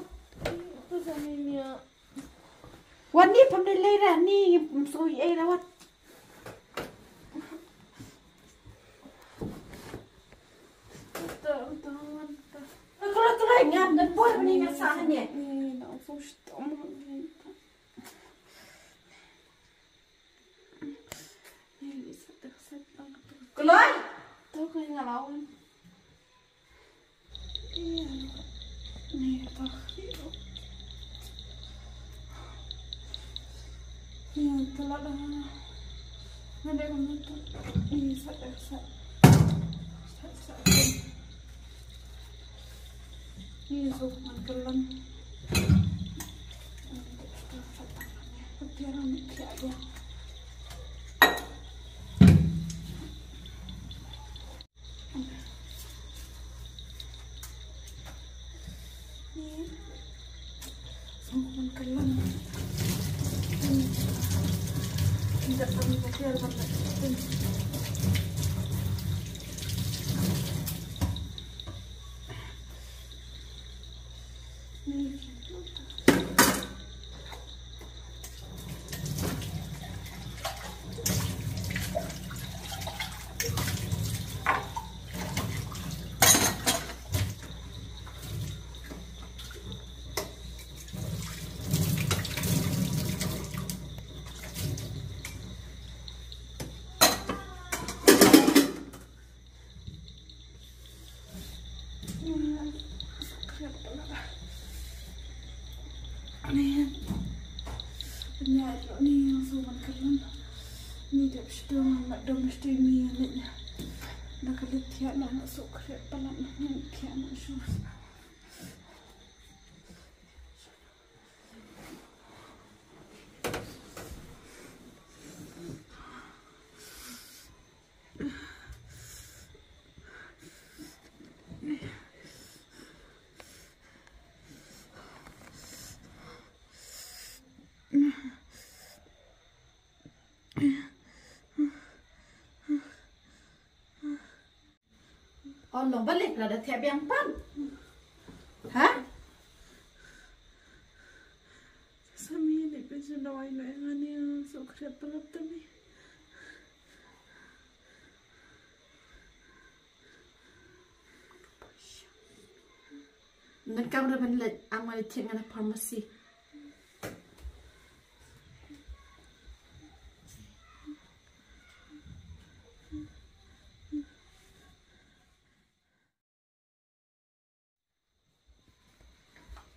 Wan ni pham lei lei re ni, ym sngewsih ei re wan. Ka la ka la ngam don bor ni nga sa ne. Ni na sngewshitom ni. Kloi. To ka nga lawan. Ni ta. Ni ta la da. Ni da ka mata. Ni sa da sa. Sa sa. Ni so man kalam. Tiara ni kia dia. Ni. Sngewbha ban kyllon. Ni dep sdang, mat dom sdang ni, ni. Da ka leit thiah na, na suk khriat palat na, ni thiah na shu. Ong long balei ka la da thiah biang pat? Ha? Sami ni pynshong dawai noh ïa nga, ni suk khriat palat te mi. Ngan kam re ban leit, am ngan leit check nga na pharmacy.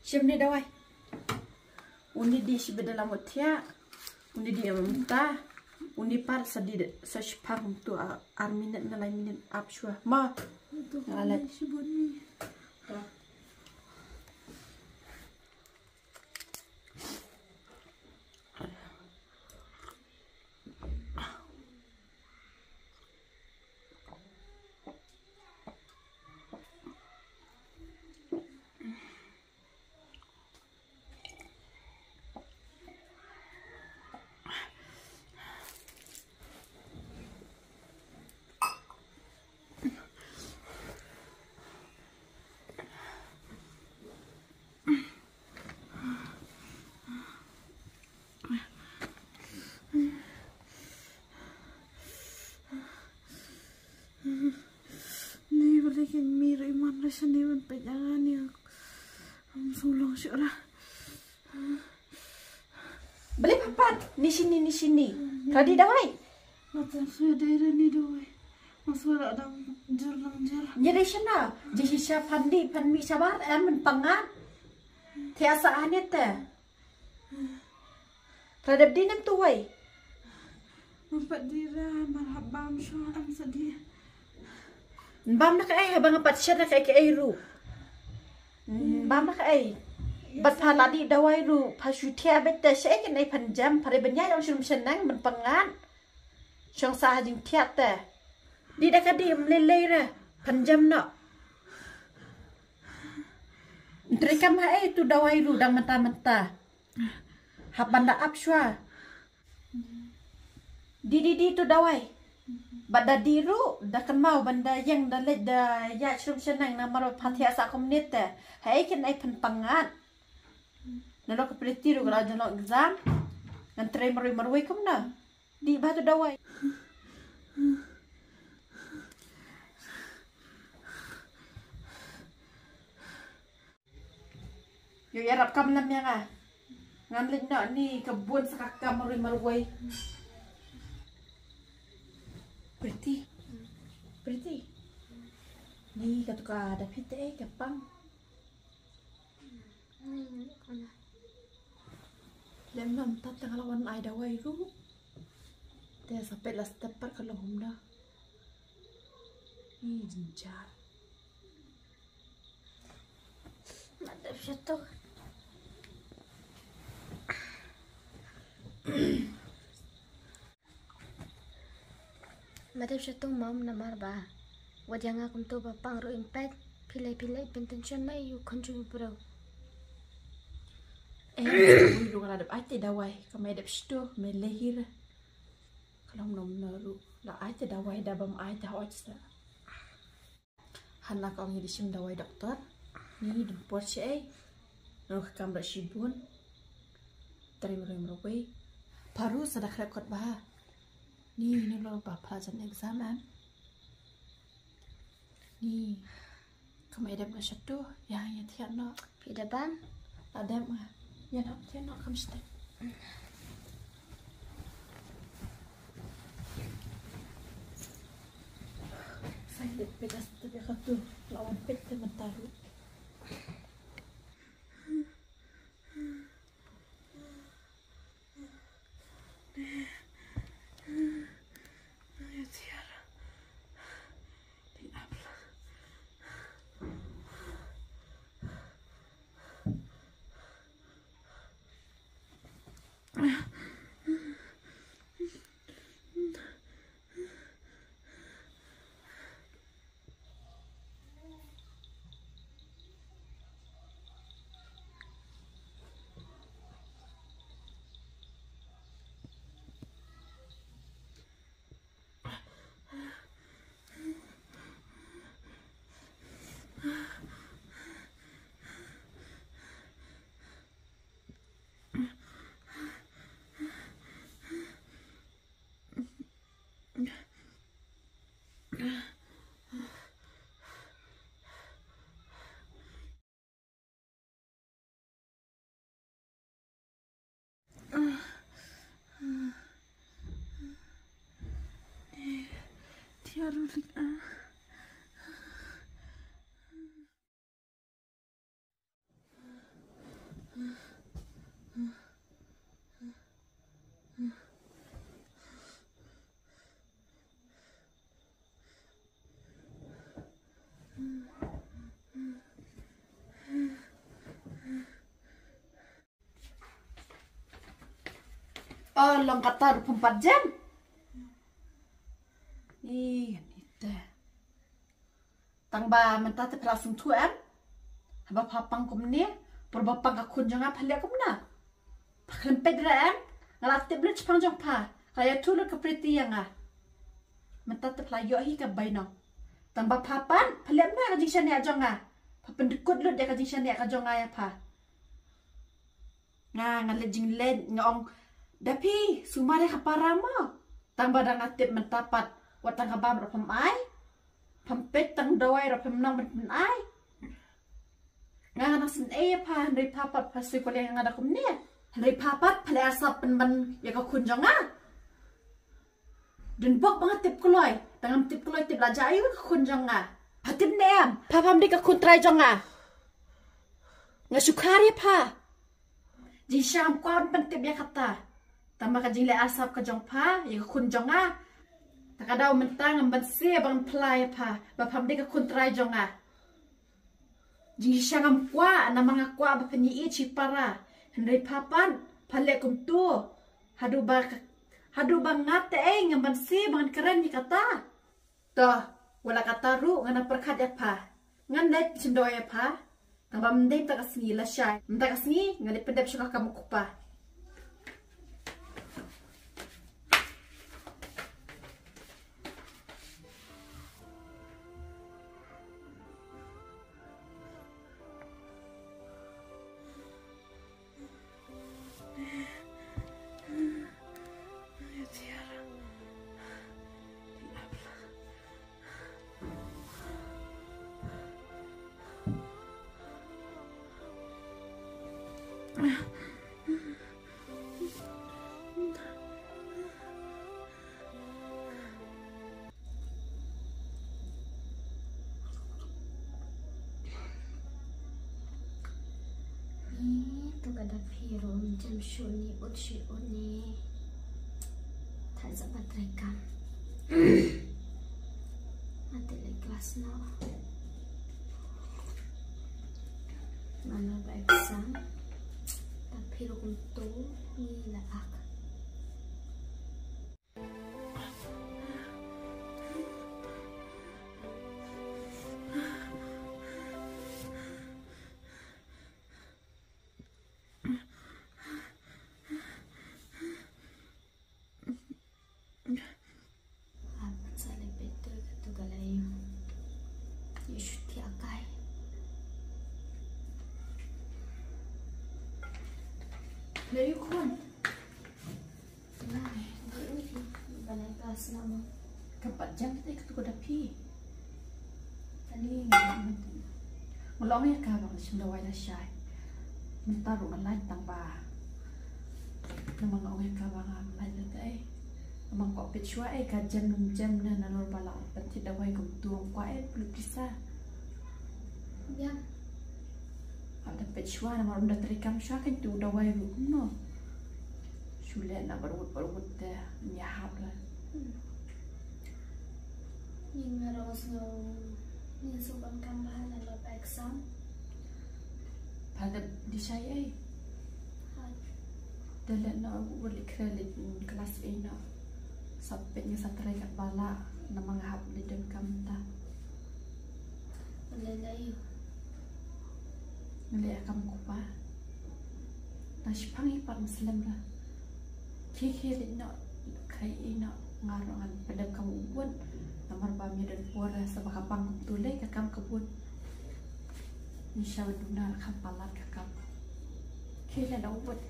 Shim ne dawai. Une di shi beda lamut thiah. Une di em mynta. Une pat sa di de, sa shipang tu a, ar minit na lai minit ap shuwa. Ma. Nga leit. Shibun ni. Ni balik in mir iman rasha ni man pejanga ni. Am sulong syura. Balik papat ni sini ni sini. Tadi dawai. Matan sudah ada ni dawai. Masuk ada jur lang jur. Nyeri sana. Jadi siapa di pan mi sabar em pangan. Tiasa anit teh. Radep di nem tuwai. Empat dira marhab bam shwa am sedih. Bam na kaei haba nga pat shet na kaei kaei ru. Bam na kaei. Bat pha la di dawai ru pha shu thia bet te shet kaei phan jam pha re benya yong shum shenang men pangan. Shong sa ha jingthiat te. Di da ka di mlei lei re. Pynjem noh. Ntre kam ha ei tu dawai ru dang mynta mynta. Hap ban da ap shwa. Di di di tu dawai. Bad da di ru da kynmaw ban da ïeng da leit da ïa shrum shaneng namar ba phan thiah sa kum nit te. Ha ei kin ei pynpangat. Nalor ka Priti ru ka la jong long exam. Ngan trei marwei marwei kumno. Dih bha tu dawai. Ïoh ïarap kam lem ïa nga. Ngan leit noh ni ka bun sa ka kam marwei marwei. Priti. Priti. Ni katu ka da phi te ka pang. Lem nam tat tang la wan ai dawai ruh. Te sa pet la step pat ka long humna. Ih, jynjar. Madam satu. Madam satu mam namar ba. Wat ïa nga kumto ba pang ruh im peit. Phi lei phi lei pyntension na ïa u khun jong u briew. Eh, ui ruh ka la dep ai te dawai. Ka mai dep shto, mai lehir. Long nom na ruh la ai te dawai da bam ai te hoj sa. Hana ka ong i di shim dawai doktor. Ni dun por shi ai. Ruh kam da shibun. Trim rim rubai. Paru sa da khrek kot ba. Ni ni lo ba pha jan exam em. Ni. Kam edem na shatu. Ya ya thiat no. Phi da bam. Adem nga. Ya no thiat no kam shatu. Sai de pedas te be khatu. Lawan pet te mentaru. Oh, long kata ruh pumpat jam. Ih, ni te. Tang ba mynta te pha la sngewthuh em. Haba pha pang kumne, por ba pang ka khun jong nga pha leh kumne. Pha khlem peit re em. Nga la tip lut shaphang jong pha. Ka ïathuh lut ka priti ïa nga. Mynta te pha la ïoh hi ka bainong. Tang ba pha pat pha leh kumne ka jingshaniah jong nga. Pha pyndkut lut ïa ka jingshaniah ka jong nga ïa pha. Nga nga leh jingleh nga ong da phi sumar ïa ka para mo. Tang ba da nga tip mynta pat wat tang ka bam ruh pham ai. Pham peit tang dawai ruh pham nang ban pyn ai. Nga nga nang sngewsih ïa pha hynrei pha pat pha sngewsih ïa nga da kumne. Hynrei pha pat pha leh asap pynban ïa ka khun jong nga. Dun bok ba nga tip kloi, tang ngam tip kloi tip la jai ka khun jong nga. Pha tip ne em, pha pham dei ka khun trai jong nga. Nga shu khar ïa pha. Jingshisha ngam kwah ban pyntip ïa kata. Tang ba ka jingleh asap ka jong pha ïa ka khun jong nga. Ta ka daw mynta ngam banse ba ngan pynlait ïa pha ba pham dei ka khun trai jong nga. Jingshisha ngam kwah namar nga kwah ba phin ïeit shipara. Hynrei pha pat pha leh kumto. Haduh ba ka, haduh ba nga te ei ngam banse ba ngan kren ïa kata. To, wat la kata ruh ngan pyrkhat ïa pha. Ngan leit shim dawai ïa pha. Tang ba mynta ka sngi lashai. Mynta ka sngi ngan leit pyndep sha ka kam u kpa. Ih, tu ka da phi ruh ym jem shuh ni, ut shuh ut ni. Thait sa ba trei kam. Mate leh glass noh. Mano ba exam. Ta phi ruh kumto ni la ak. Lei khun. Lai, lei u phi. Ba lai klas na mo. Ka pat jam te ka tu ka da phi. Tani nga nga long ïa ka ba nga shim dawai lashai. Mynta ruh nga lait tang ba. Namar nga ong ïa ka ba nga lait late. Namar ko peit shuwa eh ka jem jem na nalor ba la pynthit dawai kumtu ong ko eh plu pisa. Ïa. Hap da peit shuwa namar ym da trei kam shuwa kan tu dawai ruh kumno. Shu leh na barwut barwut te ym ïahap la. Hmm. Ïa nga ruh nga sngew, nga sngew ban kam bha na la ba exam. Pha da di shai ei. Hai. Da leh na u leit khreh leit klas ei na. Sa peit nga sa trei katba lah namar nga hap leit donkam mynta. Lei lei. Nga leh kam kupa. Na shipang i pat nga slem ra. Khie khie leit noh, khie i noh, nga ruh ngan pyndonkam u bun. Namar ba me don por sa ba ka pang kumtu lei ka kam ka bun. Ni sha duna kham palat ka kam. Khie leit noh u bun.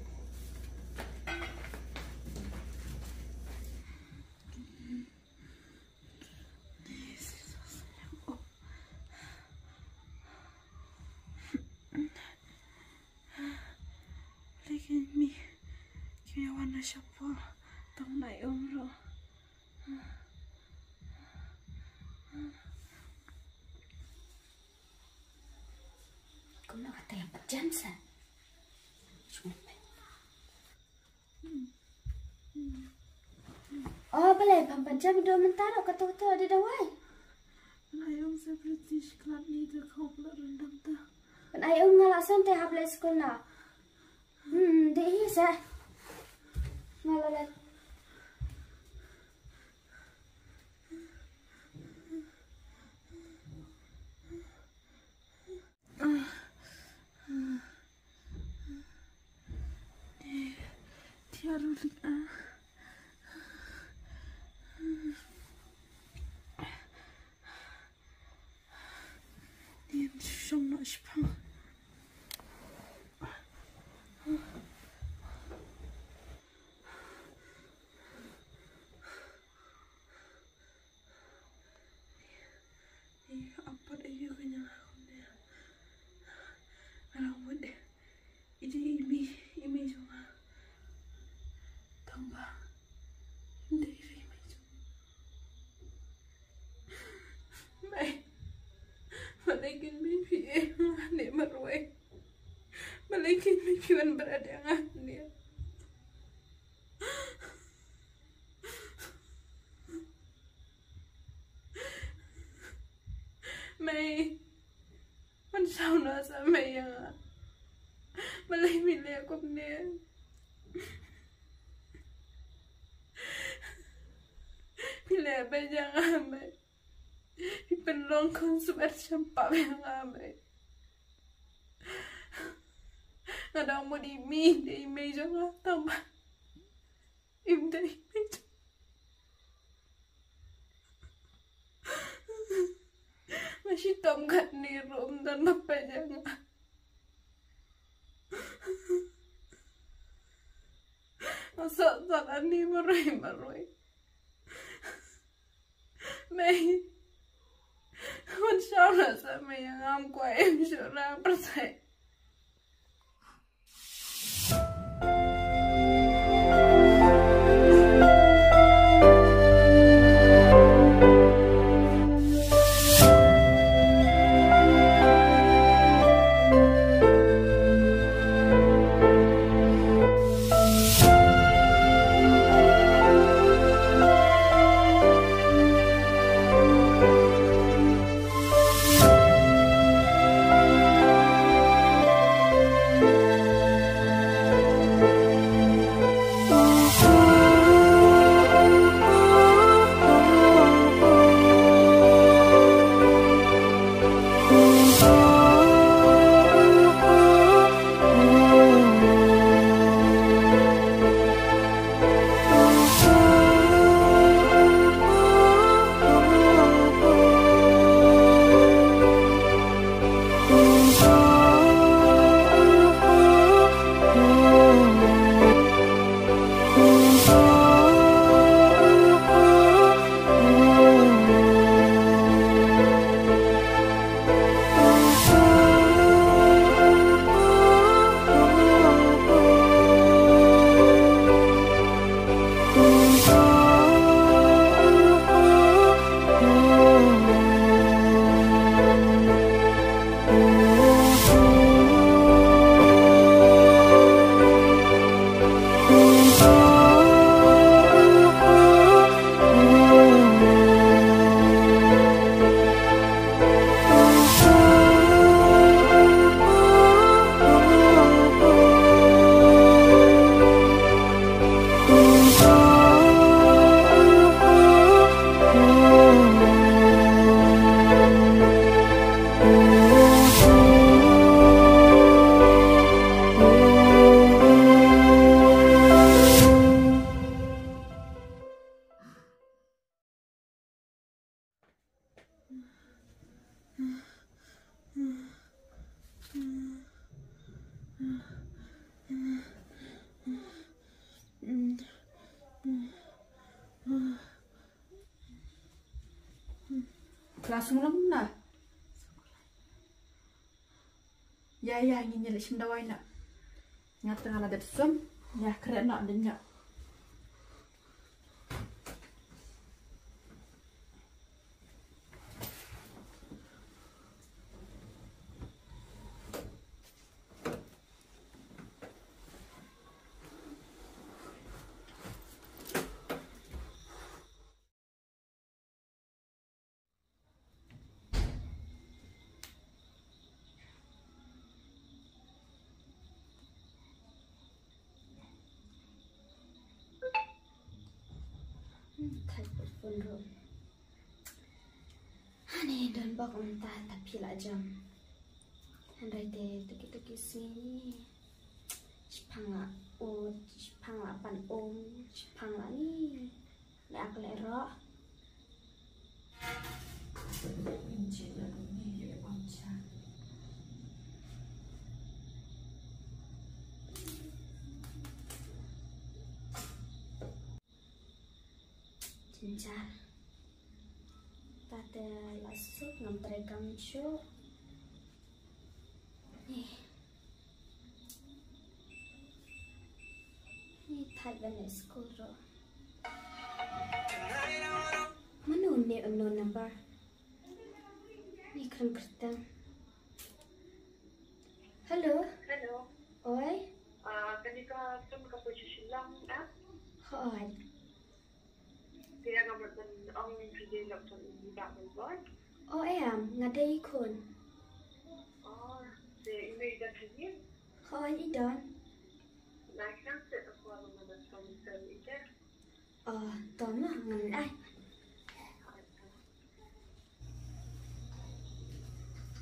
Lekin mi, ki wan na shapo, tang na i um ro. Kumno kata ïa pat jam sa? O, balei pham pat jam do mynta ruh kato kato da dawai. Ai um sa British club ni da khop la randam ta. Ban ai um nga la san te hap leh skul na. Hmm, dei hi sa. Nga la leh. Tiar ulik ah. Nin shong na shpang. Ni apat ayu kanya kumne. Ngarang wut deh. Ide imi, imi jong nga. Tang ba. Ide imi jong. Mai. Malaikin mi pi eh, ne marwai. Malaikin mi pi wan berada nga ne. Mei. Wan saw na sa mei ïa nga. Balei mi leh kumne. Mi leh ba ïa nga mei. Mi pynlong khun sumar shampap ïa nga mei. Nga dang mut imi dei i mei jong nga tang ba im dei i mei jong nga. Nga shitom katne ruh ym don ba peit ïa nga. Nga sah sah ani marwei marwei. Mei. Wan shaw na sa mei ïa nga, ym kwah im shuh na pyrthei. Sunglang na. Ïa, ïa, ngin ïa leit shim dawai na. Nga tang la dep sum. Ïa, kren na ding ïa. Hmm, thait bad phone ruh. Hane don bok mynta ta phi la jam. Hynrei te tuki tuki sngi. Shipang la ut, shipang la pan um, shipang la ni. Leh ak leh roh. Jynjar. Tate la suk ngam trei kam shuh. Ni. Ni thait ban leit skul ruh. Mano une unknown number? Ni kren kyrteng. Hello. Hello. Oi. Ah, kane ka phone ka poi sha Shillong, ah? Hooid. Te nga mut ban ong phi dei lok jong i Bah Melbourne. O em, nga dei i khun. O, te i mei i don hangne? Hooid, i don. Nga khlem tip, ka kwah ban ong ïa i te. O, to ma ngan ai.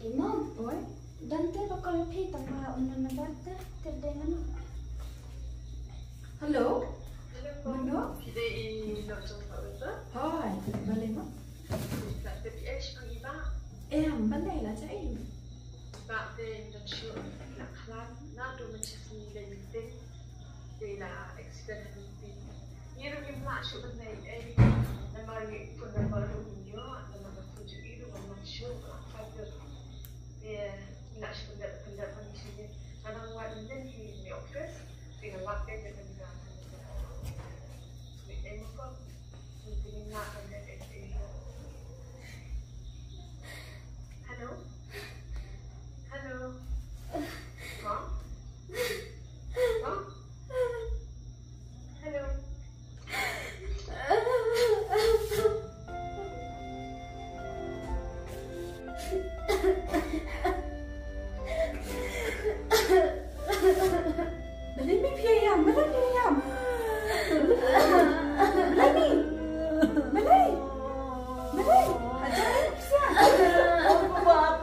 Eh, Mom. Oi? Don te ba call phi tang ba unknown number te, te dei mano? Hello? Hello, Mom. Mano? Phi dei i lok jong Bah Wilbur? Hooid, balei Mom? Phi la tip ïa i shipang i Bah? Em, balei la jia ei? Bah, te don shuh la khlad naduh mynta shisien leit meeting. Te la accident ha meeting. Ngi ruh ngim lah shuh ban leit ei. Namar ngi phone number ruh ngim ïoh, namar ka phone jong i ruh ngam lah shuh, la khlad ruh. Te ngi lah shuh pyndep pyndep ha meeting. Nga dang wad ynnin hi office. Te nga lap ei te ka Hello? Hello? Huh? Huh? Hello? Balei me phi ïam? Balei me ïam? Balei me? Balei? Balei? Ajaib siang. Balei?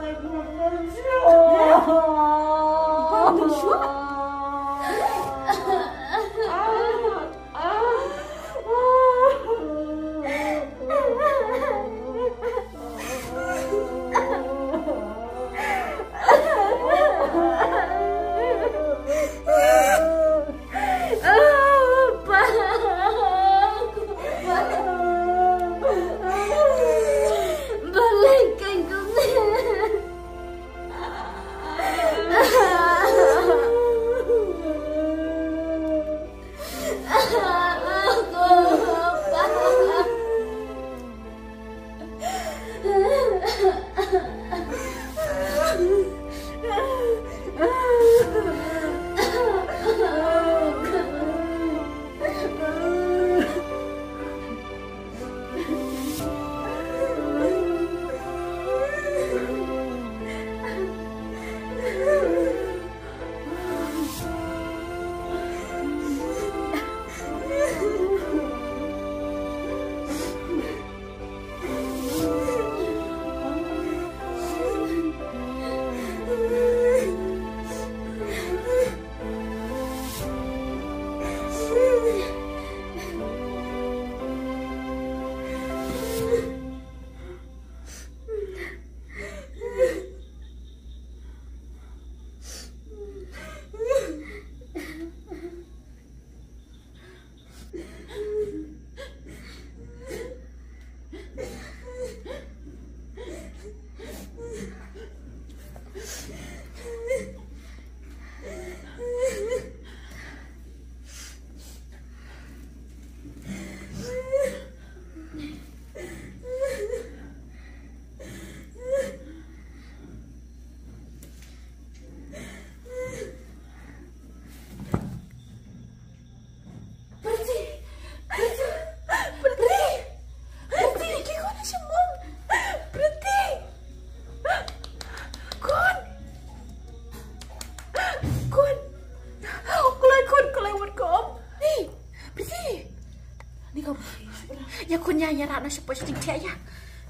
Ïa, rah noh shapoh sha jingthiah ïa.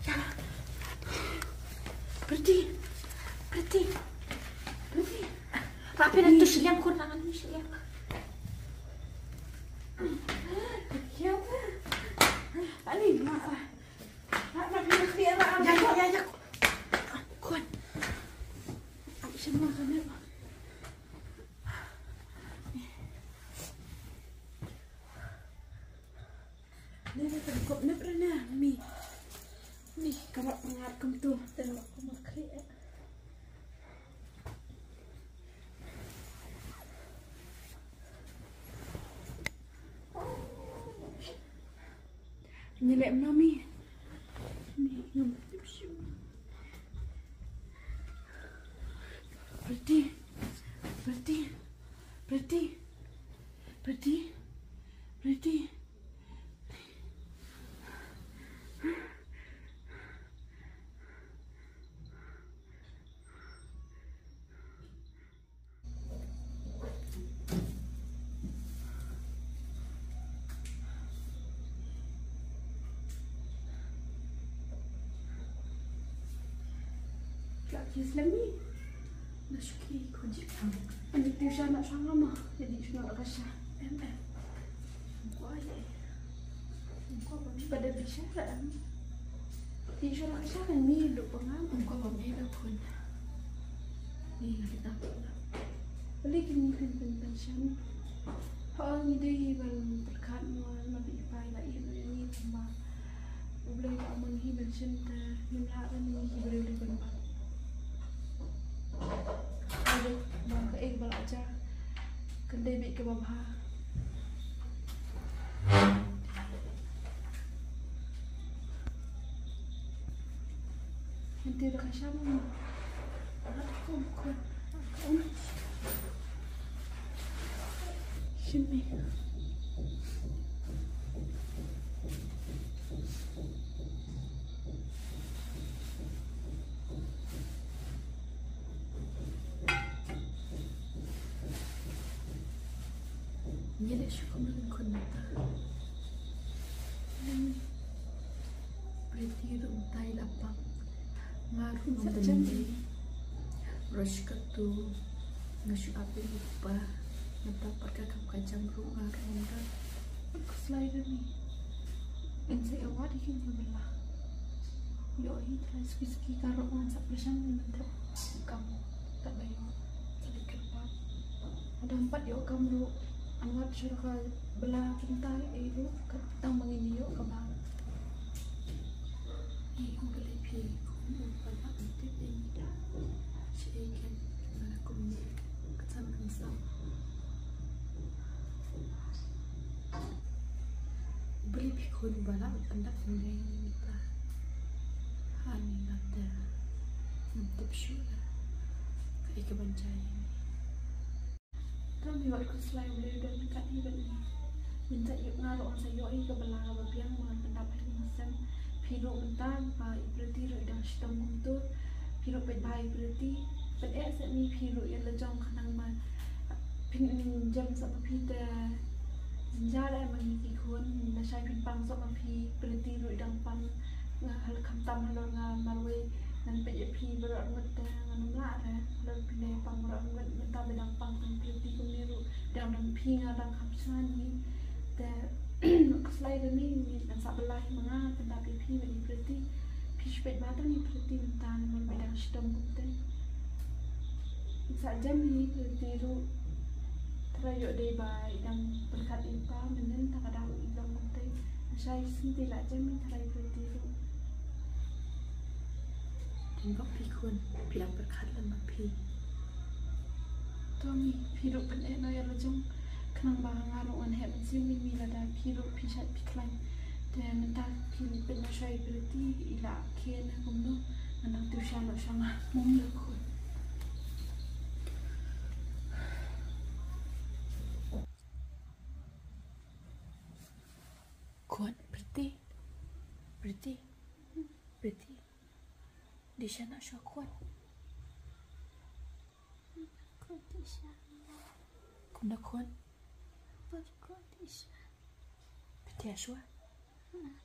Ïa. Pretty. Pretty. Pretty. Rah phi na tu shiliang khun, na tu shiliang. Ïa. Ani ma. Rah, rah phi na tu, rah. Ïa, ïa, ïa, ïa. Khun. Ai, shen ma ka ne. Ne, ne, ka kop nep re ne, mi. Ni, ka mat pyngat kumtu. Tengok kumno khlieh. Ni leh mno mi. Ni, ngam tip shuh. Pretty. Pretty. Pretty. Pretty. Pretty. Ka kiss lem ni. Na shuki ko jik thang. Ani tiusha na shanga ma. Jadi shuna ka sha. Em, em. Ko ai. Ko ba mi pada bisha ka em. Tiusha na ka sha kan mi duk pangam. Ko ba mi da khun. Ni kita. Beli kini kan kan kan shan. Ha, ngi dei ban pyrkhat mo, ma phi pai la ïa ngi tang ba U Blei u ong ma ngi ban shim te ngim lah ban ngi ki briew dei ban bat. Ai dei ba kaei ba la jia, kan dei beit kaba bha. Ngan tip da ka sha ma. Rat kum khun. Shim ni. Ngi leh shuh kumno khun mynta. Pretty ruh mynta i la pang. Nga ruh ngam dei. Rush katto. Nga shu ap ïa i pa. Mynta pat ka kam ka jam ruh nga ruh ngam dei. Khuslai da ni. Yn sa ïa wad ïa ki nyngkong bala. Ïoh hi trai suki suki ka ruh ngam sa pyrshang mynta. Kam. Kat ba ïoh. Sa leit kyrpad. Adam pat ïoh kam ruh. An wad shuh ka bala kynta ei ruh. Kat tang ba ngin ïoh kaba. Ei, kum ka lei phi, kum u ba la kum tip ei. Shi ei ken, ba la kum ni, ka chan kan sa. Bri phi khun ba la kum da kum ni ta. Ha ni la da. Kum tip shu la. Ka ei ka ban jai ni. Tang mi wat khuslai U Blei u don ryngkat hi bad ngi. Mynta ïoh nga ruh ngan sa ïoh hi ka bala kaba biang ba ngan pyndap ha ïing ha sem. Phi ruh mynta ba i Pretty ruh i dang shitom kumto. Phi ruh peit bha i Pretty. Pyneh seh mi phi ruh ïa la jong khnang ba phin jem seh ma phi te. Jynjar eh ma ngi ki khun, lashai phin pang seh ma phi, Pretty ruh i dang pang. Nga hal khamtam halor nga marwei ngan peit ïa phi baroh arngut te ngan ym lah re. Halor phi ne pang baroh arngut mynta ba dang pang tang Pretty kumne ruh dang dang phi nga dang kham sngewsih te. Khuslai da ni ngan sa bala hi ma nga pyndap ïa phi bad i Pretty. Phi shu peit bha tang i Pretty mynta namar ba dang shitom kumte. Sa jem hi Pretty ruh. Trai ïoh dei ba i dang pyrkhat i pa mynnin ta ka daw i long kumte. Shai sngi te la jem hi trai Pretty ruh. Dang bok phi khun, phi dang pyrkhat lem bad phi. To mi, phi ruh pyneh noh ïa la jong. Khnang ba nga ruh ngan heh mynsiem ïa mi lada phi ruh phi shait phi khlaiñ. Te mynta phi pynnoh shai Pretty i la khie na kumno. Ngan dang tiusha noh sha nga. Mum la khun. Khun, Pretty. Pretty. Pretty. Dei sha na sha khun. Khun dei sha. Kumno khun? Khun dei sha. Phi thiah shuwa? Hmm.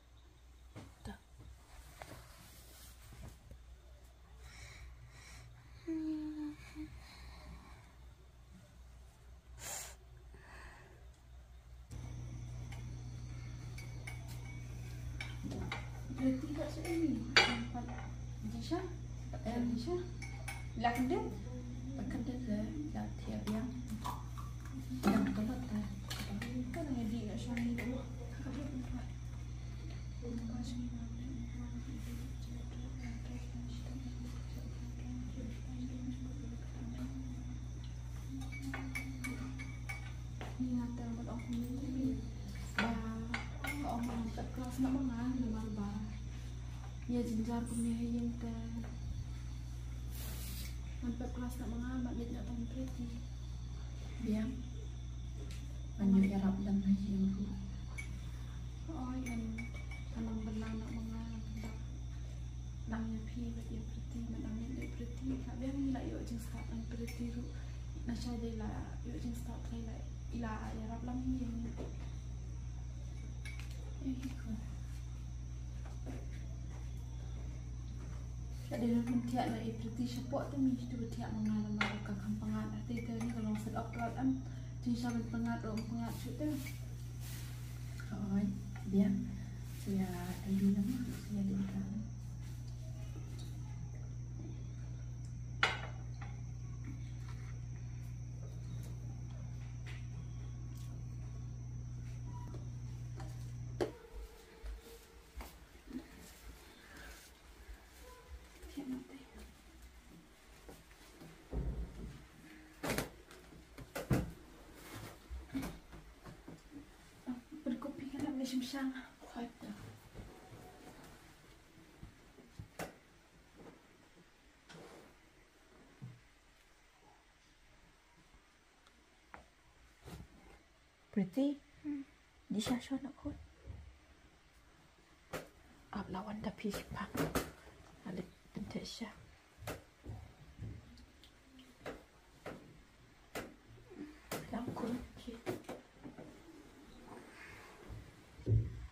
Berhenti kat sini. Tempat Jisha. Tempat Jisha. Lah kendit. Kendit lah. Lah tiap yang. Yang kelat dah. Kan yang di kat sini tu. Ni nga tell bad ong kumne te ba nga ong ba ngan pep klas na ma nga namar ba ïa jynjar kumne ha ïing te. Ngan pep klas na ma nga bad leit na tang Priti. Biang. Ngan ïoh ïarap lem ha ïing ruh. Oi, ngan nang bynta na ma nga nang bynta. Nang ïa phi bad ïa Priti, nang ïa Priti. Ka biang ngi la ïoh jingstad nang Priti ruh. Nasha dei la ïoh jingstad kai la ila ïarap lang ïa ngi. Ïa hi ko. Ka dei la pynthiah na i Priti shapoh te mi tu thiah ma nga namar ka kham pyngngad. Hati te ni ka long set of God am. Jingsha ban pyngngad ruh ym pyngngad shuh te. Oi, biang. Ïa dei namar ïa dei ka. Priti. Hmm. Di sha shwa na khun. Ap lawan da phi shipang. Alik pynte sha. Lam khun ki.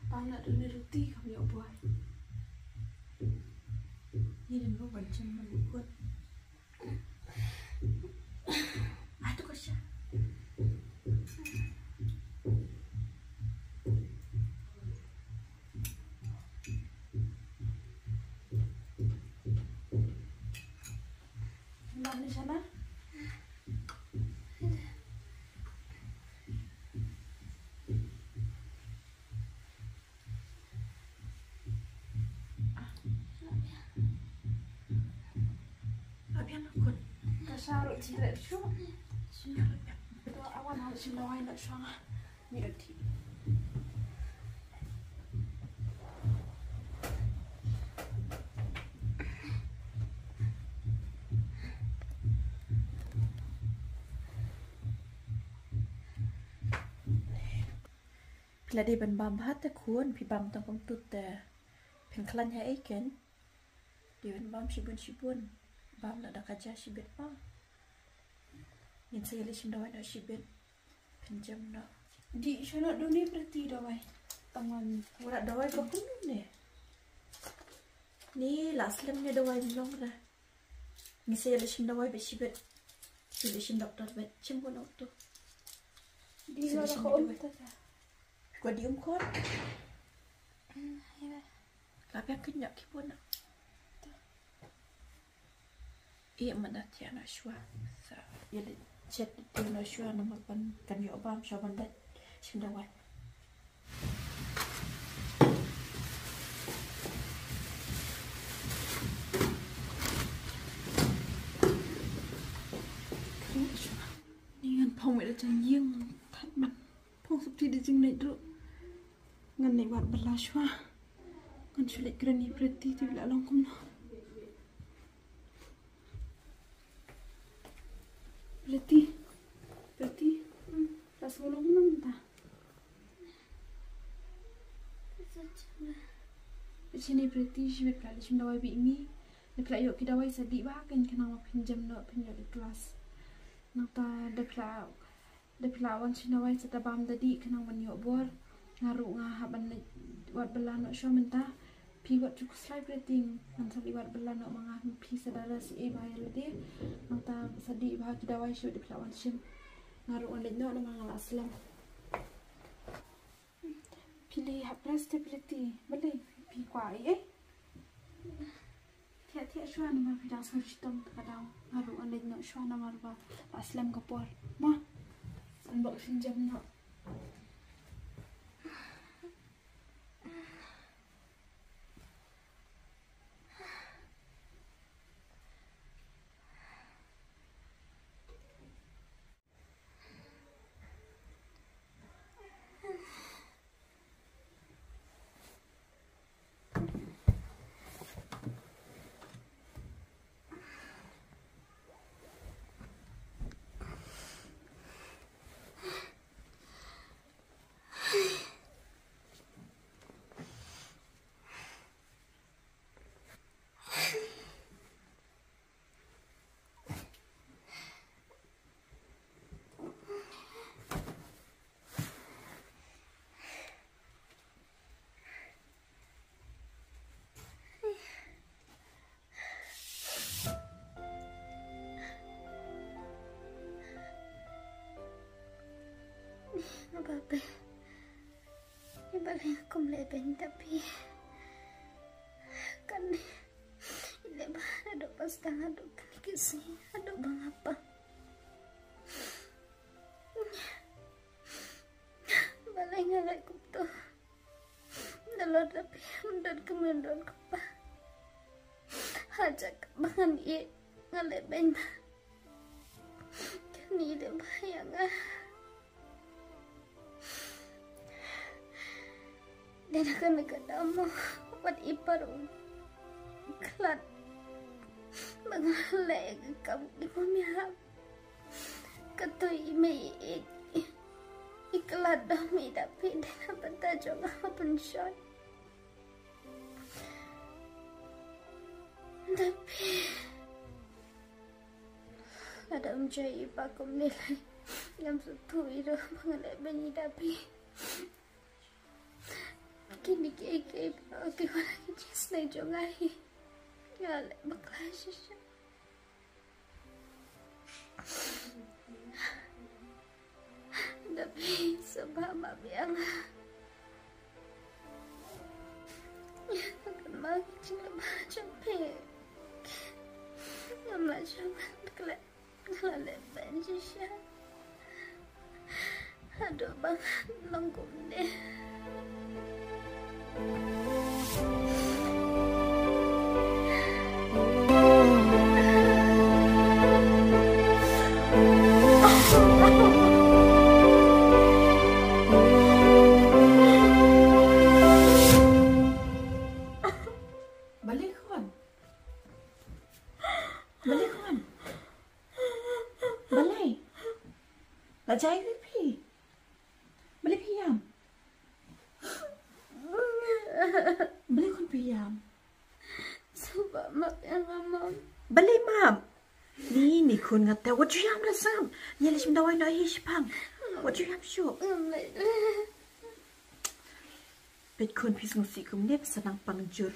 Pang na dun ruti kam yo boy. Ni dun ro ban chen ban khun. Abian akun. Ka sha ruh jingret shu. Shu. To awan hau shu lawai na shuwa. Ni ati. Phi la dei ban bam bha te khun, phi bam tang kumtu te phin khlaiñ ha ei ken. Dei ban bam shibun shibun. Bam noh da ka ja shibit ma. Ngin sa ïaleit shim dawai noh shibit. Phin jem noh. Dih sha noh duni Priti dawai. Tang wan. Wat la dawai ba kumne. Ni la slem ne dawai mlong ra. Ngi sa ïaleit shim dawai bad shibit. Sa ïaleit shim doktor bad shim ko doktor. Dih sa ïaleit shim dawai. Ko dih um khun. La pia kynjak ki pun. Ïa manda thiah na shuwa. Sa ïaleit chet tu na shuwa namar ban kan ïoh bam shuwa ban da shim dawai. Ni ngan phong mih da jang ïing, thait man phong sopti da jingngeit ruh. Ngan leit wad bylla shuwa. Ngan shu leit kren ïa Priti te la long kumno. Priti. Priti. Hmm. La sngewlong kumno mynta? Shane Priti, shibit phi la leit shim dawai bad ngi. Ne phi la ïoh ki dawai sa dih ba ken khnang ba phin jem noh phin ïoh leit klas. Nangta da phi la Da phi la wan shim dawai sa da bam da dih khnang ban ïoh bor. Nga ruh nga hap ban leit wad bylla noh shuwa mynta. Phi wat ju khuslai Peleiti, ngan sa leit wad bylla noh ma nga, phi sa da leh sa ïa ba ïa lade. Nangta sa dih ba ki dawai shuh dei phi la wan shim. Nga ruh ngan leit noh namar nga la slem. Phi leit hap rest te Peleiti, balei phi kwah ei ei? Thiah thiah shuwa namar phi dang sngew shitom te ka daw. Nga ruh ngan leit noh shuwa namar ba la slem ka por. Mo. Ngan bok shin jam noh. Nga ba phi. Nga ba leh kum leh beiñ da phi. Kane i leh ba haduh ba sdang haduh kine ki sngi haduh ba nga pang. Balei nga leh kumto? Nalor da phi ym don kmie ym don kpa. Hajan ba ngan ïeh nga leh beiñ ba kane i leh ba ïa nga. Dei na kane ka daw mo wat i par u khlad ba nga leh ka kam ki mo mia. Kato i mei i, i, i khlad da mei da phi dei na bynta jong nga ha pynshoi. Da phi. Nga da ym jai i ba kumne lai. Ngam sngewthuh i ruh ba nga leh beiñ i da phi. Kine kiei kiei ba ki wan ha ki jingsneng jong nga hi. Nga leh bakla shisha. Da phi sngewbha map ïa nga. Ïa nga kynmaw ki jingkyrpad jong phi. Ngam lah shuh ban klet. Nga la leh beiñ shisha haduh ba ngan long kumne. Balei khun? Balei khun? Balei? La jai ri phi? Balei phi ïam? Balei khun phi ïam? Sngewbha map ïa nga, Mom. Balei map? Ni, ni khun nga te, wat ju ïam la sam. Ïa lei shim dawai noh hi shipang. Wat ju ïam shuh. Ngam lei. Peit khun phi sngewsih kumne phi sa nang pang jur.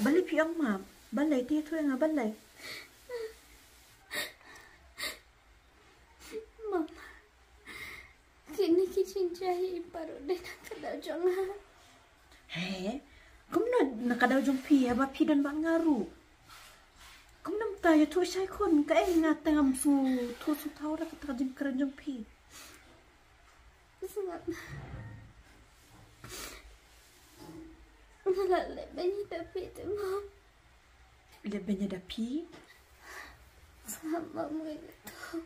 Balei phi ong map? Balei te ïathuh ïa nga balei? Mom. Kine ki jingjia hi baroh dei na ka daw jong nga. He? Kumno na ka daw jong phi haba phi don bad nga ruh? Kumno mynta ïathuh shai khun kaei nga te ngam sngewthuh sngewthaw da kata ka jingkren jong phi. Sngap. Nga la leh beiñ da phi te Mom. Leh beiñ da phi? Sngap Mom, ngi to.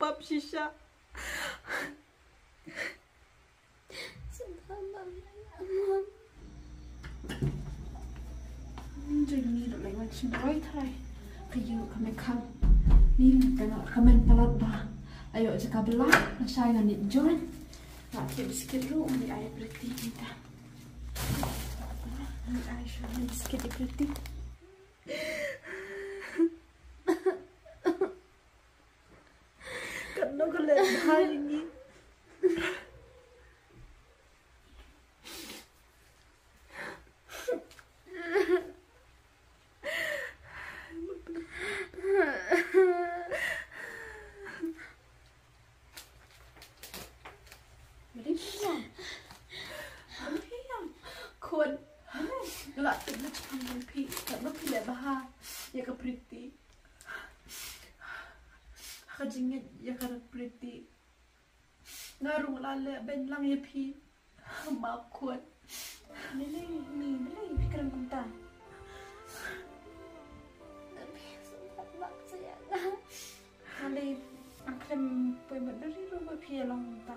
Ap shisha. Jong ni ruh lai wan shin roi trai. Ka ïoh ka me kham. Ni ka na ka men palat ba. Ayo je ka bela na shai na nit join. Ba ki biskit ruh ngi ai Priti ni ta. Ngi ai shu ni biskit i Priti. Katno ka leh bha ïa ngi. Mari phi ïam. Mari phi ïam. Khun. Mari. Nga la tip na chiphang jong phi. Katno phi leh bha ïa ka Priti. Ha ka jingngeit ïa ka Priti. Nga ruh nga la leh beiñ lang ïa phi. Map khun. Lei lei mi, lei lei phi kren kumta. Lei lei, nga khlem poi mutdur hi ruh ba phi ïa long kumta.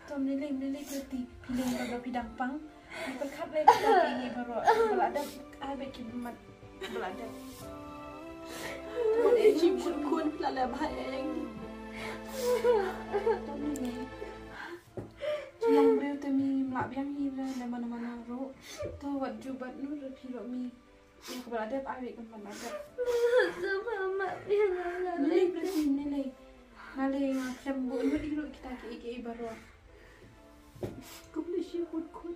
Tom, lei lei, lei lei Priti, phi lei ba phi dang pang. Phi pyrkhat lei kita ki baroh. Ba la dep ai beit ki mat. Ba la dep. Khun, eh, khun, khun, la leh bha ïa ngi. Tom, lei lei. Shu long briew te mi mlah biang hi re, leh mano mano ruh. To wat ju bat nu re phi ruh mi. Ïa kaba la dep ai beit kumba la dep. Mama, ïa la la. Lei lei Priti, lei lei. Nga lei nga khlem buh lut ïa ruh kita kiei kiei baroh. Khublei shibun khun.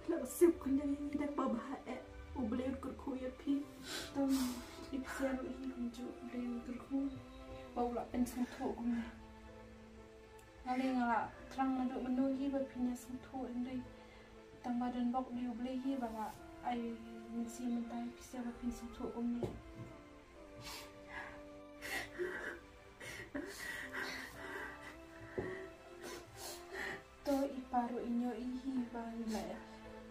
Phi la sep khublei ïa ngi da kaba bha eh. U Blei un kyrkhu ïa phi. Tom, ïa phi ruh hi kumjuh, U Blei un kyrkhu. Ba u la pynsngewthuh kumne. Nga lei nga la thrang naduh mynno hi ba phin ïa sngewthuh hynrei tang ba don bok dei U Blei hi ba la ai mynsiem mynta ïa phi sha ba phin sngewthuh kumne. To i pa ruh i ñiew i hi ba i la,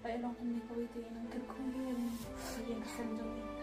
ba i long kumne kawei te i nang kyrkhu ïa ngi. Ïa ka sem jong ngi.